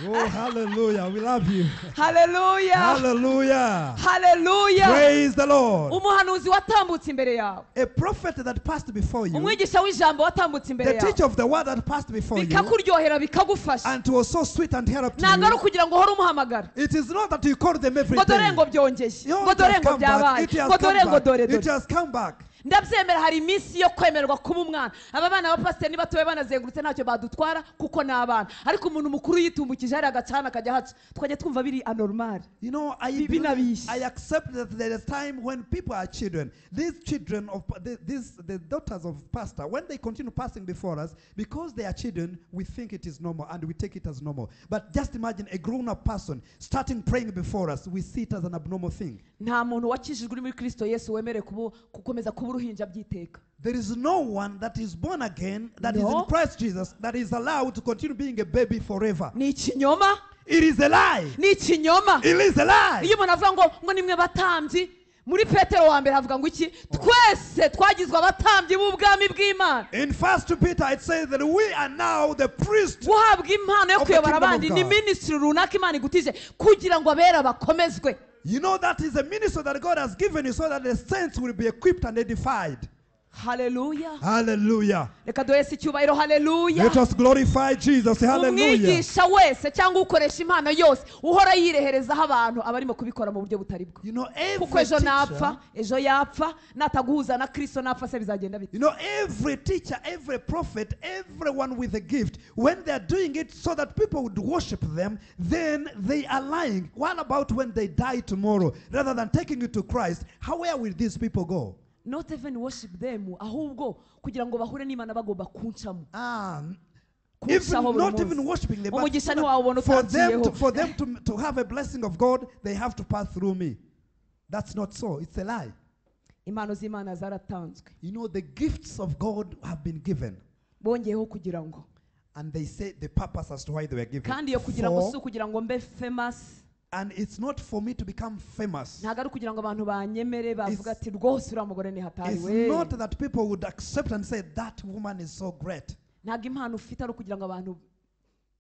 Oh, hallelujah. We love you. Hallelujah. Hallelujah. Hallelujah. Praise the Lord. Umuhanuzi watambutse imbere yawe. A prophet that passed before you. Umwigisha w'ijambo watambutse imbere The yawe. teacher of the word that passed before you. Bikakuryohera bikagufasha. And it was so sweet and helped Ntabwo ari you. ukugira ngo uhore umuhamagara. It is not that you call them every Ngo dore day. ngo byongeye. You know, Ngo it dore has ngo come back. byabaye. It has Ngo dore come ngo back. dore It dore. has come back. Ndabyemera hari iminsi yo kwemererwa kuba umwana. Aba bana ba pasiteri niba tubaye banazengurutse ntacyo badutwara kuko ni abana. Ariko umuntu mukuru yitumbukije hari agacana akajya haca tukajya twumva biri anormal. You know, I accept that there is time when people are children. These children of the daughters of pastor, when they continue passing before us, because they are children, we think it is normal and we take it as normal. But just imagine a grown-up person starting praying before us, we see it as an abnormal thing. Nta muntu wakijijwe uri muri Kristo Yesu wemerewe gukomeza kuba uruhinja byiteka. There is no one that is born again, that is No. in Christ Jesus, that is allowed to continue being a baby forever. Ni ikinyoma. It is a lie. Ni ikinyoma. It is a lie. Iyo umuntu avuga ngo nimwe batambyi, muri Petero wa mbere havuga ngo iki? Twese twagizwe abatambyi b'ubwami bw'Imana. In 1 Peter it says that we are now the priests. Guhabwa impano yo of the kuyobora kingdom of abandi ni God. ministry runaka Imana igutije kugira ngo abera bakomezwe. You know, that is a ministry that God has given you so that the saints will be equipped and edified. Hallelujah. Hallelujah. Reka duhe Yesu icyubahiro. Hallelujah. Let us glorify Jesus. Hallelujah. Umwigisha wese cyangwa ukoresha impano yose uhora yireherezaho abantu abarimo kubikora mu buryo butari bwo. You know, Kuko every ejo napfa, teacher, ejo yapfa, nataguhuza na Kristo napfa se bizagenda bite? you know, every teacher, every prophet, everyone with a gift, when they are doing it so that people would worship them, then they are lying. What about when they die tomorrow? Rather than taking you to Christ, where will these people go? Not even worship them, ahubwo kugira ngo bahure n'Imana bagomba kuncamo. Even, not even worshiping them, but for them to have a blessing of God, they have to pass through me. That's not so. It's a lie. Impano z'Imana zaratanzwe. You know, the gifts of God have been given. Bongeyeho kugira ngo. And they say the purpose as to why they were given. Kandi yo kugira ngo si kugira ngo mbe famous. And it's not for me to become famous. Ntabwo ari kugira ngo abantu banyemere bavuga ati rwose uriya mugore ni hatari It's we. not that people would accept and say that woman is so great. Ntabwo impano ufite ari kugira ngo abantu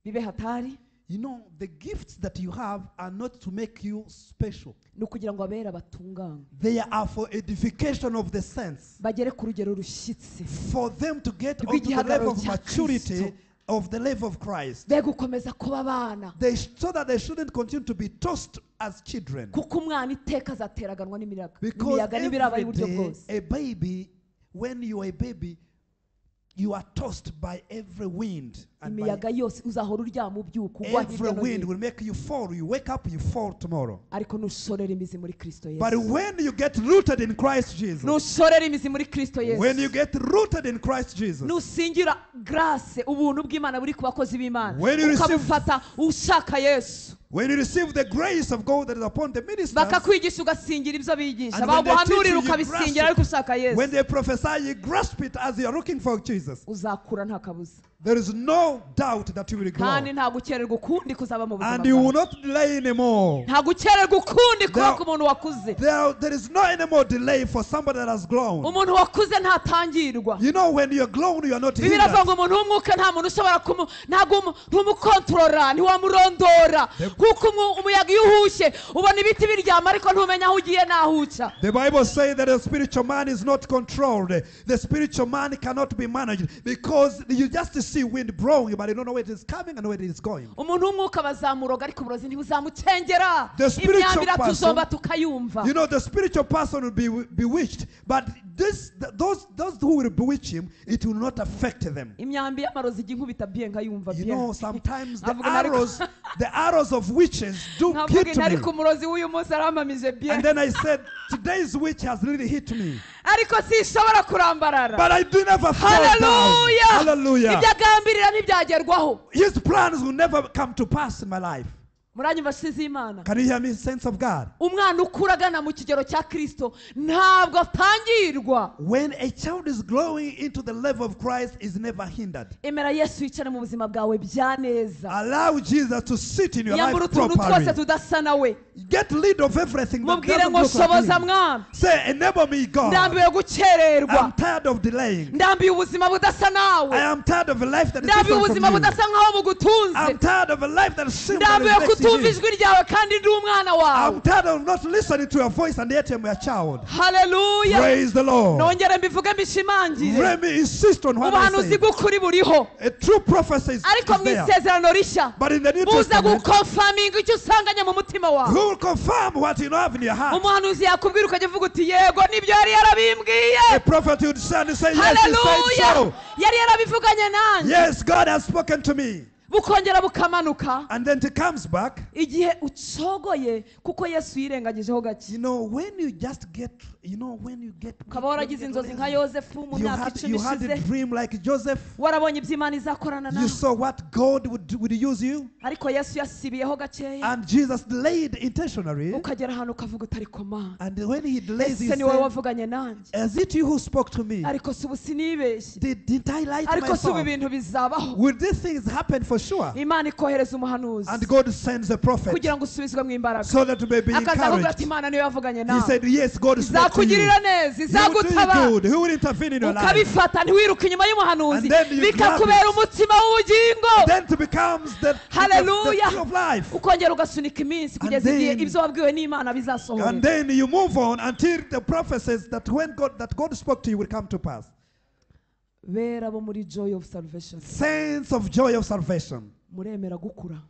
Bibe hatari. You know, the gifts that you have are not to make you special. Ni ukugira ngo abera batunganywe. They are for edification of the saints. Bagere ku rugero rushyitse. For them to get onto the level Rw'igihagararo of cya maturity Kristo. Of the level of Christ. Be gukomeza kuba abana. So that they shouldn't continue to be tossed as children. Kuko umwana iteka azateraganwa n'imiyaga. Because Imiyaga n'imiraba every y'uburyo day, bwose. a baby, when you are a baby, you are tossed by every wind. And by Imiyaga yose uzahora uryama ubyuka ugwa every hirya no wind hino. Will make you fall. You wake up, you fall tomorrow. Ariko nushorera imizi muri Kristo But Yesu. When you get rooted in Christ Jesus, Nushorera imizi muri Kristo when Yesu. You get rooted in Christ Jesus, Nusingira grace ubuntu bw'Imana buri ku bakozi b'Imana. When you receive- Ukabufata ushaka Yesu. When you receive the grace of God that is upon the ministers, Bakakwigisha ugasingira ibyo bigisha. And when they teach you, Baguhanurira you grasp ukabisingira it. Ariko ushaka Yesu. When they prophesy, you grasp it as you are looking for Jesus. Uzakura nta kabuza. There is no doubt that you will grow. Kandi nta gukererwa ukundi kuzaba mu buzima And you will bwawe. Not delay anymore. Nta gukererwa ukundi kuba There- ku muntu wakuze. There is no any more delay for somebody that has grown. Umuntu wakuze ntatangirwa. You know, when you're grown, you are not Bibiliya iravuga hindered. ngo umuntu w'umwuka nta muntu ushobora kumu ntabwo ntumukontorora ntiwamurondora kuko umuyaga iyo uhushye ubona ibiti biryama ariko ntumenya aho ugiye n'aho uca. The Bible says that the spiritual man is not controlled. The spiritual man cannot be managed because you just see wind blowing, but you don't know where it is coming and where it is going. Umuntu w'umwuka bazamuroga ariko uburozi ntibuzamucengera. The spiritual Imyambi iratujomba person- tukayumva. You know, the spiritual person will be bewitched, but those who will bewitch him, it will not affect them. Imyambi y'amarozi ijya inkubita bien nkayumva You bien. know, sometimes Nkavuga nti ariko- the arrows of witches do nkavuga hit nti ariko me. Umurozi w'uyu munsi arampamije bien. And then I said, today's witch has really hit me. Ariko sinshobora kurambarara. But I do never fall down. Haleluya. Hallelujah. Ibyo agambirira ntibyagerwaho. His plans will never come to pass in my life. Muranyumva nshuti z'Imana? Can you hear me, saints of God? Umwana ukura agana mu kigero cya Kristo ntabwo atangirwa. When a child is growing into the level of Christ, is never hindered. Emera Yesu yicare mu buzima bwawe bya neza. Allow Jesus to sit in your Yambura life utuntu twose properly. tudasa nawe. Get rid of everything that Mubwire doesn't ngo look like shoboza him. mwami. Say, enable me, God. Ndambiwe gukererwa. I'm tired of delaying. Ndambiwe ubuzima budasa nawe. I am tired of a life that is Ndambiwe different ubuzima from you. budasa nkaho bugutunze. I'm tired of a life that seems that Ndambiwe is vexing kutumva you. ijwi ryawe kandi ndi umwana wawe. I'm tired of not listening to your voice and yet I'm a child. Haleluya. Praise the Lord. Nongere mbivuge mbishimangire. Let me insist on what I Ubuhanuzi say. bw'ukuri buriho. A true prophecy Ariko is mu there. isezerano rishya But in the New buza Testament, gukonfaminga icyo usanganye mu mutima wawe. Who will confirm what you have in your heart? Umuhanuzi yakubwira ukajya uvuga uti yego nibyo yari yarabimbwiye. A prophet would stand and say, yes, he said Haleluya. So. Yari yarabivuganye nanjye. Yes, God has spoken to me. Bukongera bukamanuka. And then it comes back. Igihe ucogoye kuko Yesu yirengagijeho gake. You know, when you just get, you know, when you get, Ukaba waragize inzozi nka Yosefu mu you myaka had, 10 you had a ishize. Dream like Joseph. Warabonye ibyo Imana izakorana You nawe. Saw what God would use you. Ariko Yesu yasibiyeho gakeya. And Jesus delayed intentionally. Ukagera ahantu ukavuga utari komana. And when he delays, he Ese ni wowe said, wavuganye nanjye? is it you who spoke to me? Ariko si ubu sinibeshye? Didn't I lie to Ariko si ubu myself? ibintu bizabaho? Will these things happen for sure? Imana ikohereza umuhanuzi And God sends a prophet kugira ngo usubizwe mu imbaraga. So that you may be Akaza akubwira encouraged. ati Imana niyo yavuganye He nawe. said, yes, God spoke to you. Izakugirira neza, He will do you izagutabara. good. He will intervene in your life. Ukabifata ntiwiruke inyuma y'umuhanuzi. And then you grab Bikakubera it. Umutima w'ubugingo. Then it becomes the Hallelujah. Tree of life. Ukongera ugasunika iminsi kugeza And igihe then- ibyo wabwiwe n'Imana bizasohora. And then you move on until the prophecies that when God that God spoke to you will come to pass. Bera bo muri Joy of Salvation, Sense of joy of salvation. Muremera gukura?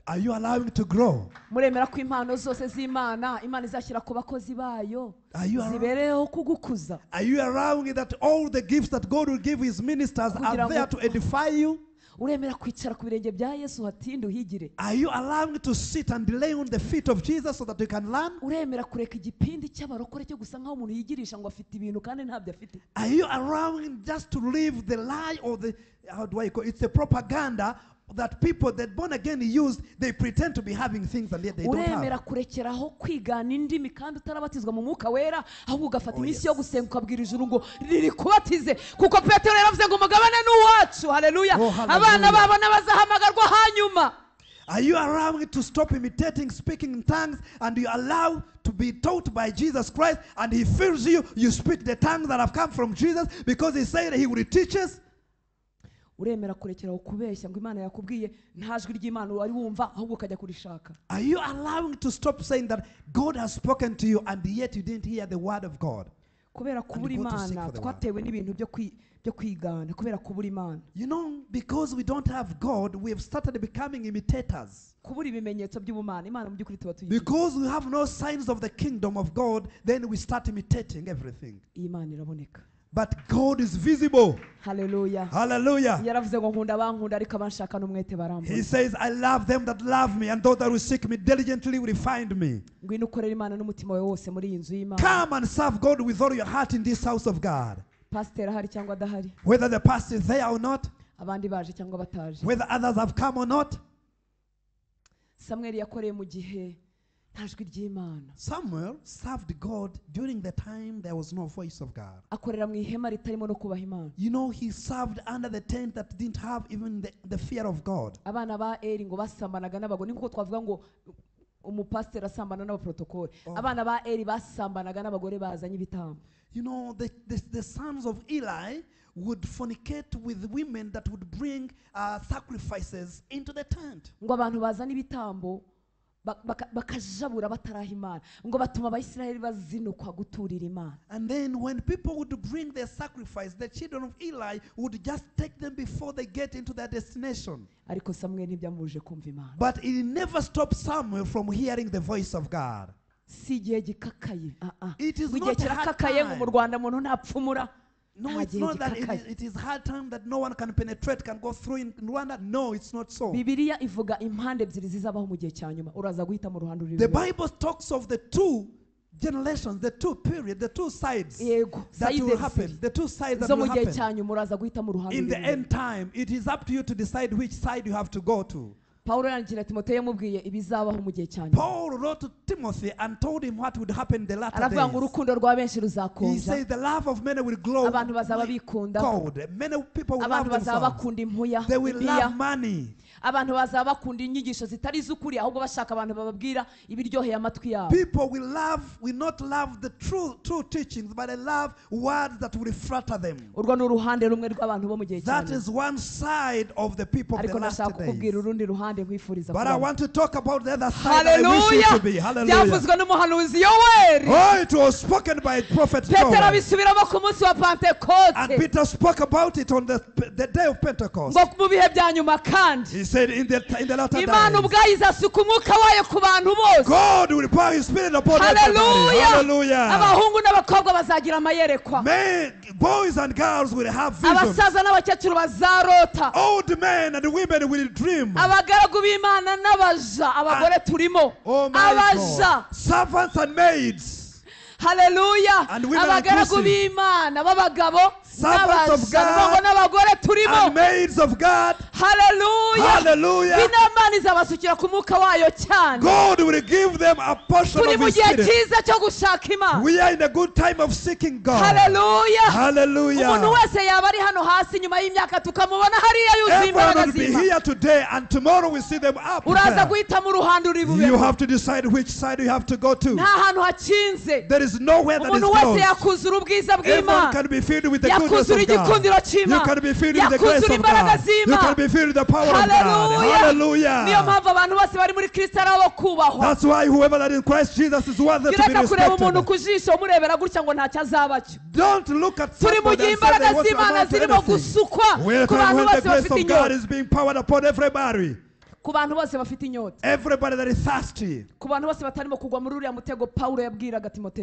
Are you allowing to grow? Muremera ko impano zose z'Imana Imana izashyira ku bakozi bayo Are you allowing, zibereyeho kugukuza? Are you allowing that all the gifts that God will give his ministers Kugira are ngo- there to edify you? Uremera kwicara ku birenge bya Yesu hatinde uhigire? Are you allowing to sit and lay on the feet of Jesus so that you can learn? Uremera kureka igipindi cy'abarokore cyo gusa nk'aho umuntu yigirisha ngo afite ibintu kandi ntabyo afite? Are you allowing just to live the lie or the, how do I call it? It's a propaganda that people that born again use. They pretend to be having things and yet they don't Uremera have. Kurekeraho kwigana indimi kandi utarabatizwa mu mwuka wera ahubwo ugafata Oh, iminsi yes. yo gusenga ukabwira ijuru ngo riri kubatize kuko Petero yaravuze ngo umugabane ni uwacu haleluya. Oh, hallelujah. Abana babo n'abazahamagarwa hanyuma. Are you allowing to stop imitating speaking in tongues and you allow to be taught by Jesus Christ and he fills you, you speak the tongues that have come from Jesus because he said he will teach us? Uremera kurekera kubeshya ngo Imana yakubwiye nta jwi ry'Imana wari wumva ahubwo ukajya kurishaka. Are you allowing to stop saying that God has spoken to you and yet you didn't hear the word of God? Kubera kubura Imana twatewe n'ibintu byo kwigana, kubera kubura Imana. You know, because we don't have God, we have started becoming imitators. Kubura ibimenyetso by'ubumana, Imana mu by'ukuri tuba tuyifite. Because we have no signs of the kingdom of God, then we start imitating everything. Imana iraboneka. But God is visible. Hallelujah. Hallelujah. He says, I love them that love me, and those that will seek me diligently will find me. Come and serve God with all your heart in this house of God. Whether the pastor is there or not, whether others have come or not. Samuel served God during the time there was no voice of God. You know, he served under the tent that didn't have even the fear of God. You know, the sons of Eli would fornicate with women that would bring sacrifices into the tent. And then when people would bring their sacrifice, the children of Eli would just take them before they get into their destination. But it never stopped Samuel from hearing the voice of God. It is not a hard time. No, it's not that it is hard time that no one can penetrate, can go through in Rwanda. No, it's not so. The Bible talks of the two generations, the two periods, the two sides that will happen. The two sides that will happen. In the end time, it is up to you to decide which side you have to go to. Paul wrote to Timothy and told him what would happen in the latter days. He said the love of many will grow cold. Many people will love themselves. They will love money. People will not love the true teachings, but they love words that will flatter them. That is one side of the people of the last days. But I want to talk about the other side. Hallelujah. I wish you to be. Hallelujah. Oh, it was spoken by Prophet Joel. And Peter spoke about it on the day of Pentecost. He said in the latter days, God will pour His Spirit upon everybody. Hallelujah. Men, boys and girls will have visions. Old men and women will dream. Oh my God. Servants and maids. Hallelujah. And women inclusive. Servants of God and maids of God. Hallelujah. Hallelujah. God will give them a portion of His Spirit. We are in a good time of seeking God. Hallelujah. Hallelujah. Everyone will be here today, and tomorrow we see them up there. You have to decide which side you have to go to. There is nowhere that is closed. Everyone can be filled with the goodness of God. You can be filled with the grace of God. You can be filled with the power of God. Hallelujah. That's why whoever that is in Christ Jesus is worthy to be respected. Don't look at somebody and say they want to amount to anything. When the grace of God is being poured upon everybody. Everybody that is thirsty.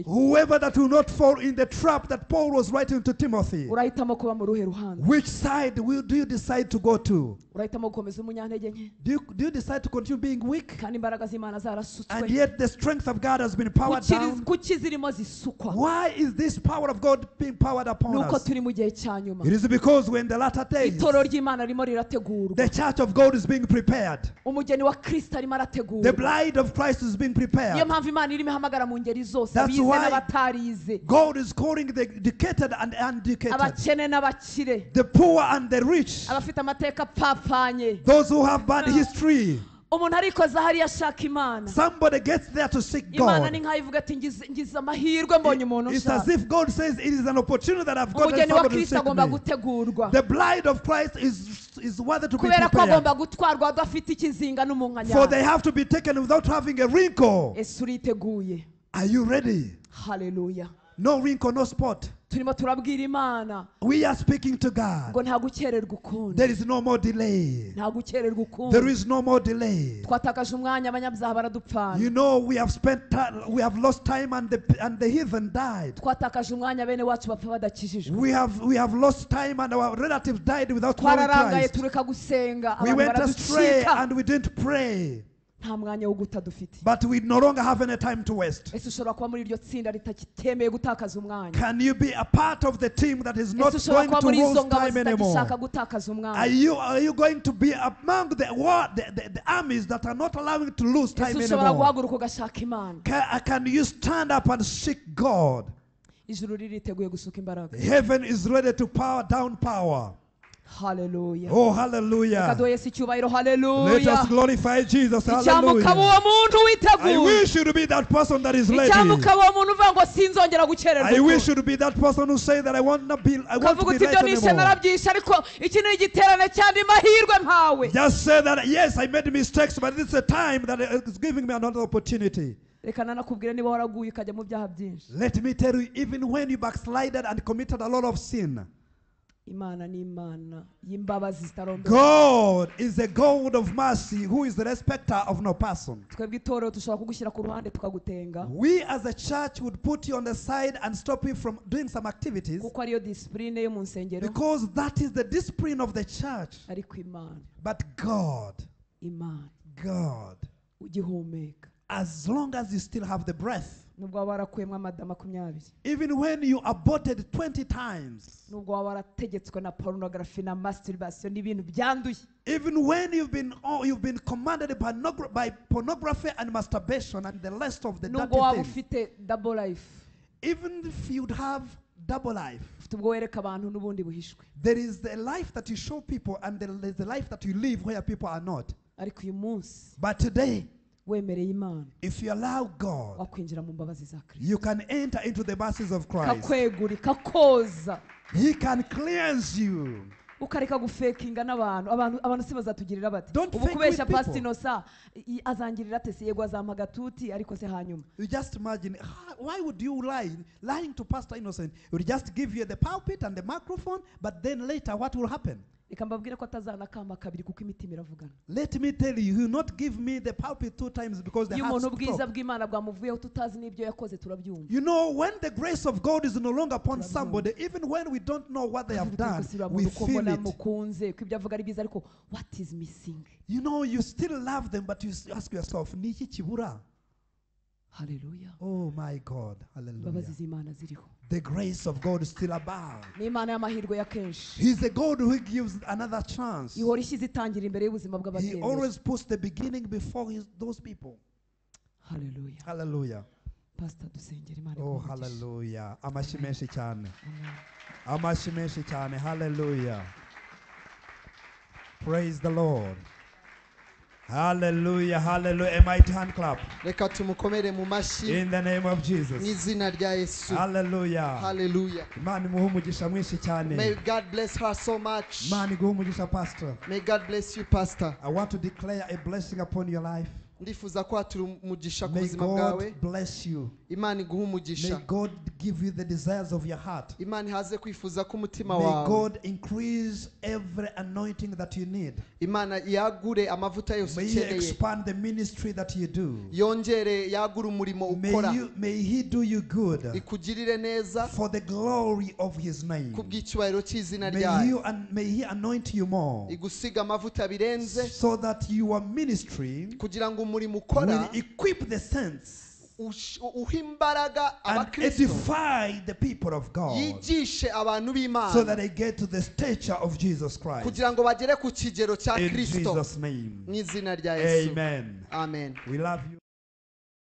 Whoever that will not fall in the trap that Paul was writing to Timothy. Which side do you decide to go to? Do you decide to continue being weak? And yet the strength of God has been powered down. Why is this power of God being powered upon us? It is because we're in the latter days. The church of God is being prepared. The bride of Christ is being prepared. That's why God is calling the educated and uneducated, the poor and the rich, those who have bad history. Umuntu arikoza hariya ashaka Imana. Somebody gets there to seek Imana God. ni nkaho ivuga ati ngize amahirwe mbonye umuntu It's as unshaka. if God says it is an opportunity that I've got and Umugeni wa somebody to Kristo seek agomba me. gutegurwa. The bride of Christ is worthy to be Kubera ko prepared. agomba gutwarwa adafite ikizinga For n'umunkanyari. they have to be taken without having a wrinkle. Ese uriteguye? Are you ready? Hallelujah. No wrinkle, no spot. Turimo turabwira Imana We are speaking to God. ngo nta gukererwa ukundi. There is no more delay. Nta gukererwa ukundi. There is no more delay. Twatakaje umwanya abanyabyaha baradupfana. You know, we have spent time, we have lost time, and the heathen died. Twatakaje umwanya bene wacu bapfa badakijijwe. We have lost time, and our relatives died without knowing Twararangaye Christ. tureka gusenga, We abantu went astray baraducika. and we didn't pray. Nta mwanya wo guta dufite. But we no longer have any time to waste. Ese ushobora kuba muri iryo tsinda ritakitemeye gutakaza umwanya? Can you be a part of the team that is not Ese ushobora going kuba to muri izo lose ngabo time zitagishaka anymore? gutakaza umwanya? Are you going to be among the armies that are not allowing to lose time Ese ushobora anymore? guhaguruka ugashaka Imana? Can you stand up and seek God? Ijuru ririteguye gusuka imbaraga. Heaven is ready to power down power. Hallelujah. Oh, hallelujah. Reka duhe Yesu icyubahiro, Let hallelujah. us glorify Jesus. Icyampa ukaba Hallelujah. uwo muntu I witeguye. wish you to be that person that is ready. Icyampa ukaba uwo muntu uvuga ngo sinzongera gukererwa I wish ukundi. you to be that person who say that I want not be, I want Ukavuga to be uti ibyo late nishe anymore. narabyishe, ariko iki ni igiterane cy'andi mahirwe mpawe. Just say that yes, I made mistakes, but it's a time that is giving me another opportunity. Reka nanakubwire niba waraguye ukajya mu byaha byinshi. Let me tell you, even when you backslided and committed a lot of sin, Imana ni Imana y'imbabazi zitarondoreka. God is a God of mercy who is the respecter of no person. Twebwe itorero dushobora kugushyira ku ruhande tukagutenga. We as a church would put you on the side and stop you from doing some activities Kuko ariyo discipline yo mu nsengero. because that is the discipline of the church. Ariko Imana, But God, Imana God, ugihumeka. as long as you still have the breath, Nubwo waba warakuyemo amada 20. even when you aborted 20 times, Nubwo waba warategetswe na pornography na masturbation n'ibintu byanduye. even when you've been commanded by pornography and masturbation and the rest of the Nubwo waba dirty things, ufite double life. even if you'd have double life, Ufite ubwo wereka abantu n'ubundi buhishwe. there is the life that you show people and there is the life that you live where people are not. Ariko uyu munsi But today, wemereye Imana, if you allow God, wakwinjira mu mbabazi za Kristo. you can enter into the mercies of Christ. Kakwegura, ikakoza. He can cleanse you. Ukareka gufekinga n'abantu. Abantu si bazatugirira bati. Don't Ubu fake kubeshya with people. Pastor Innocent, azangirira ate se? Yego azampa agatuti, ariko se hanyuma. You just imagine, why would you lie? Lying to Pastor Innocent, he would just give you the pulpit and the microphone, but then later what will happen? Reka mbabwire ko atazanakamba kabiri kuko imitima iravugana. Let me tell you, he will not give me the pulpit 2 times because the Iyo hearts umuntu ubwiza talk. bw'Imana bwamuvuyeho tutazi n'ibyo yakoze turabyumva. You know, when the grace of God is no longer upon somebody, even when we don't know what they have done, we feel it. Mukunze ko ibyo avuga ari byiza, ariko what is missing? You know, you still love them, but you ask yourself, Niki chibura? Hallelujah. Oh my God. Hallelujah. Imbabazi z'Imana ziriho. The grace of God is still abound. Ni Imana y'amahirwe ya kenshi. He's a God who gives another chance. Ihora ishyize itangira imbere y'ubuzima He bw'ababyemera. always puts the beginning before those people. Hallelujah. Hallelujah. Pastor dusengere Imana Oh, iguhe umugisha. hallelujah. Amashyi menshi cyane. Amen. Amashyi menshi cyane. Hallelujah. Praise the Lord. Hallelujah, hallelujah. A mighty hand clap. Reka tumukomere mu mashyi. In the name of Jesus. Mu izina rya Yesu. Hallelujah. Hallelujah. Imana imuhe umugisha mwinshi cyane. May God bless her so much. Imana iguhe umugisha, Pastor. May God bless you, Pastor. I want to declare a blessing upon your life. Ndifuza kwatura umugisha ku May buzima bwawe. God bless you. Imana iguhe May umugisha. God give you the desires of your heart. Imana ihaze kwifuza k'umutima May wawe. God increase every anointing that you need. Imana yagure amavuta yose May He ukeneye. expand the ministry that you do. Yongere yagure umurimo ukora. May He do you good Ikugirire neza for the glory of His name. ku bw'icyubahiro cy'izina May ryayo. He anoint you more Igusiga amavuta birenze so that your ministry kugira ngo umurimo ukora will equip the saints uha imbaraga and abakristo edify the people of God yigishe abantu b'Imana so that they get to the stature of Jesus Christ. kugira ngo bagere ku kigero cya In Kristo Jesus' name. mu izina rya Yesu. Amen. Amen. We love you.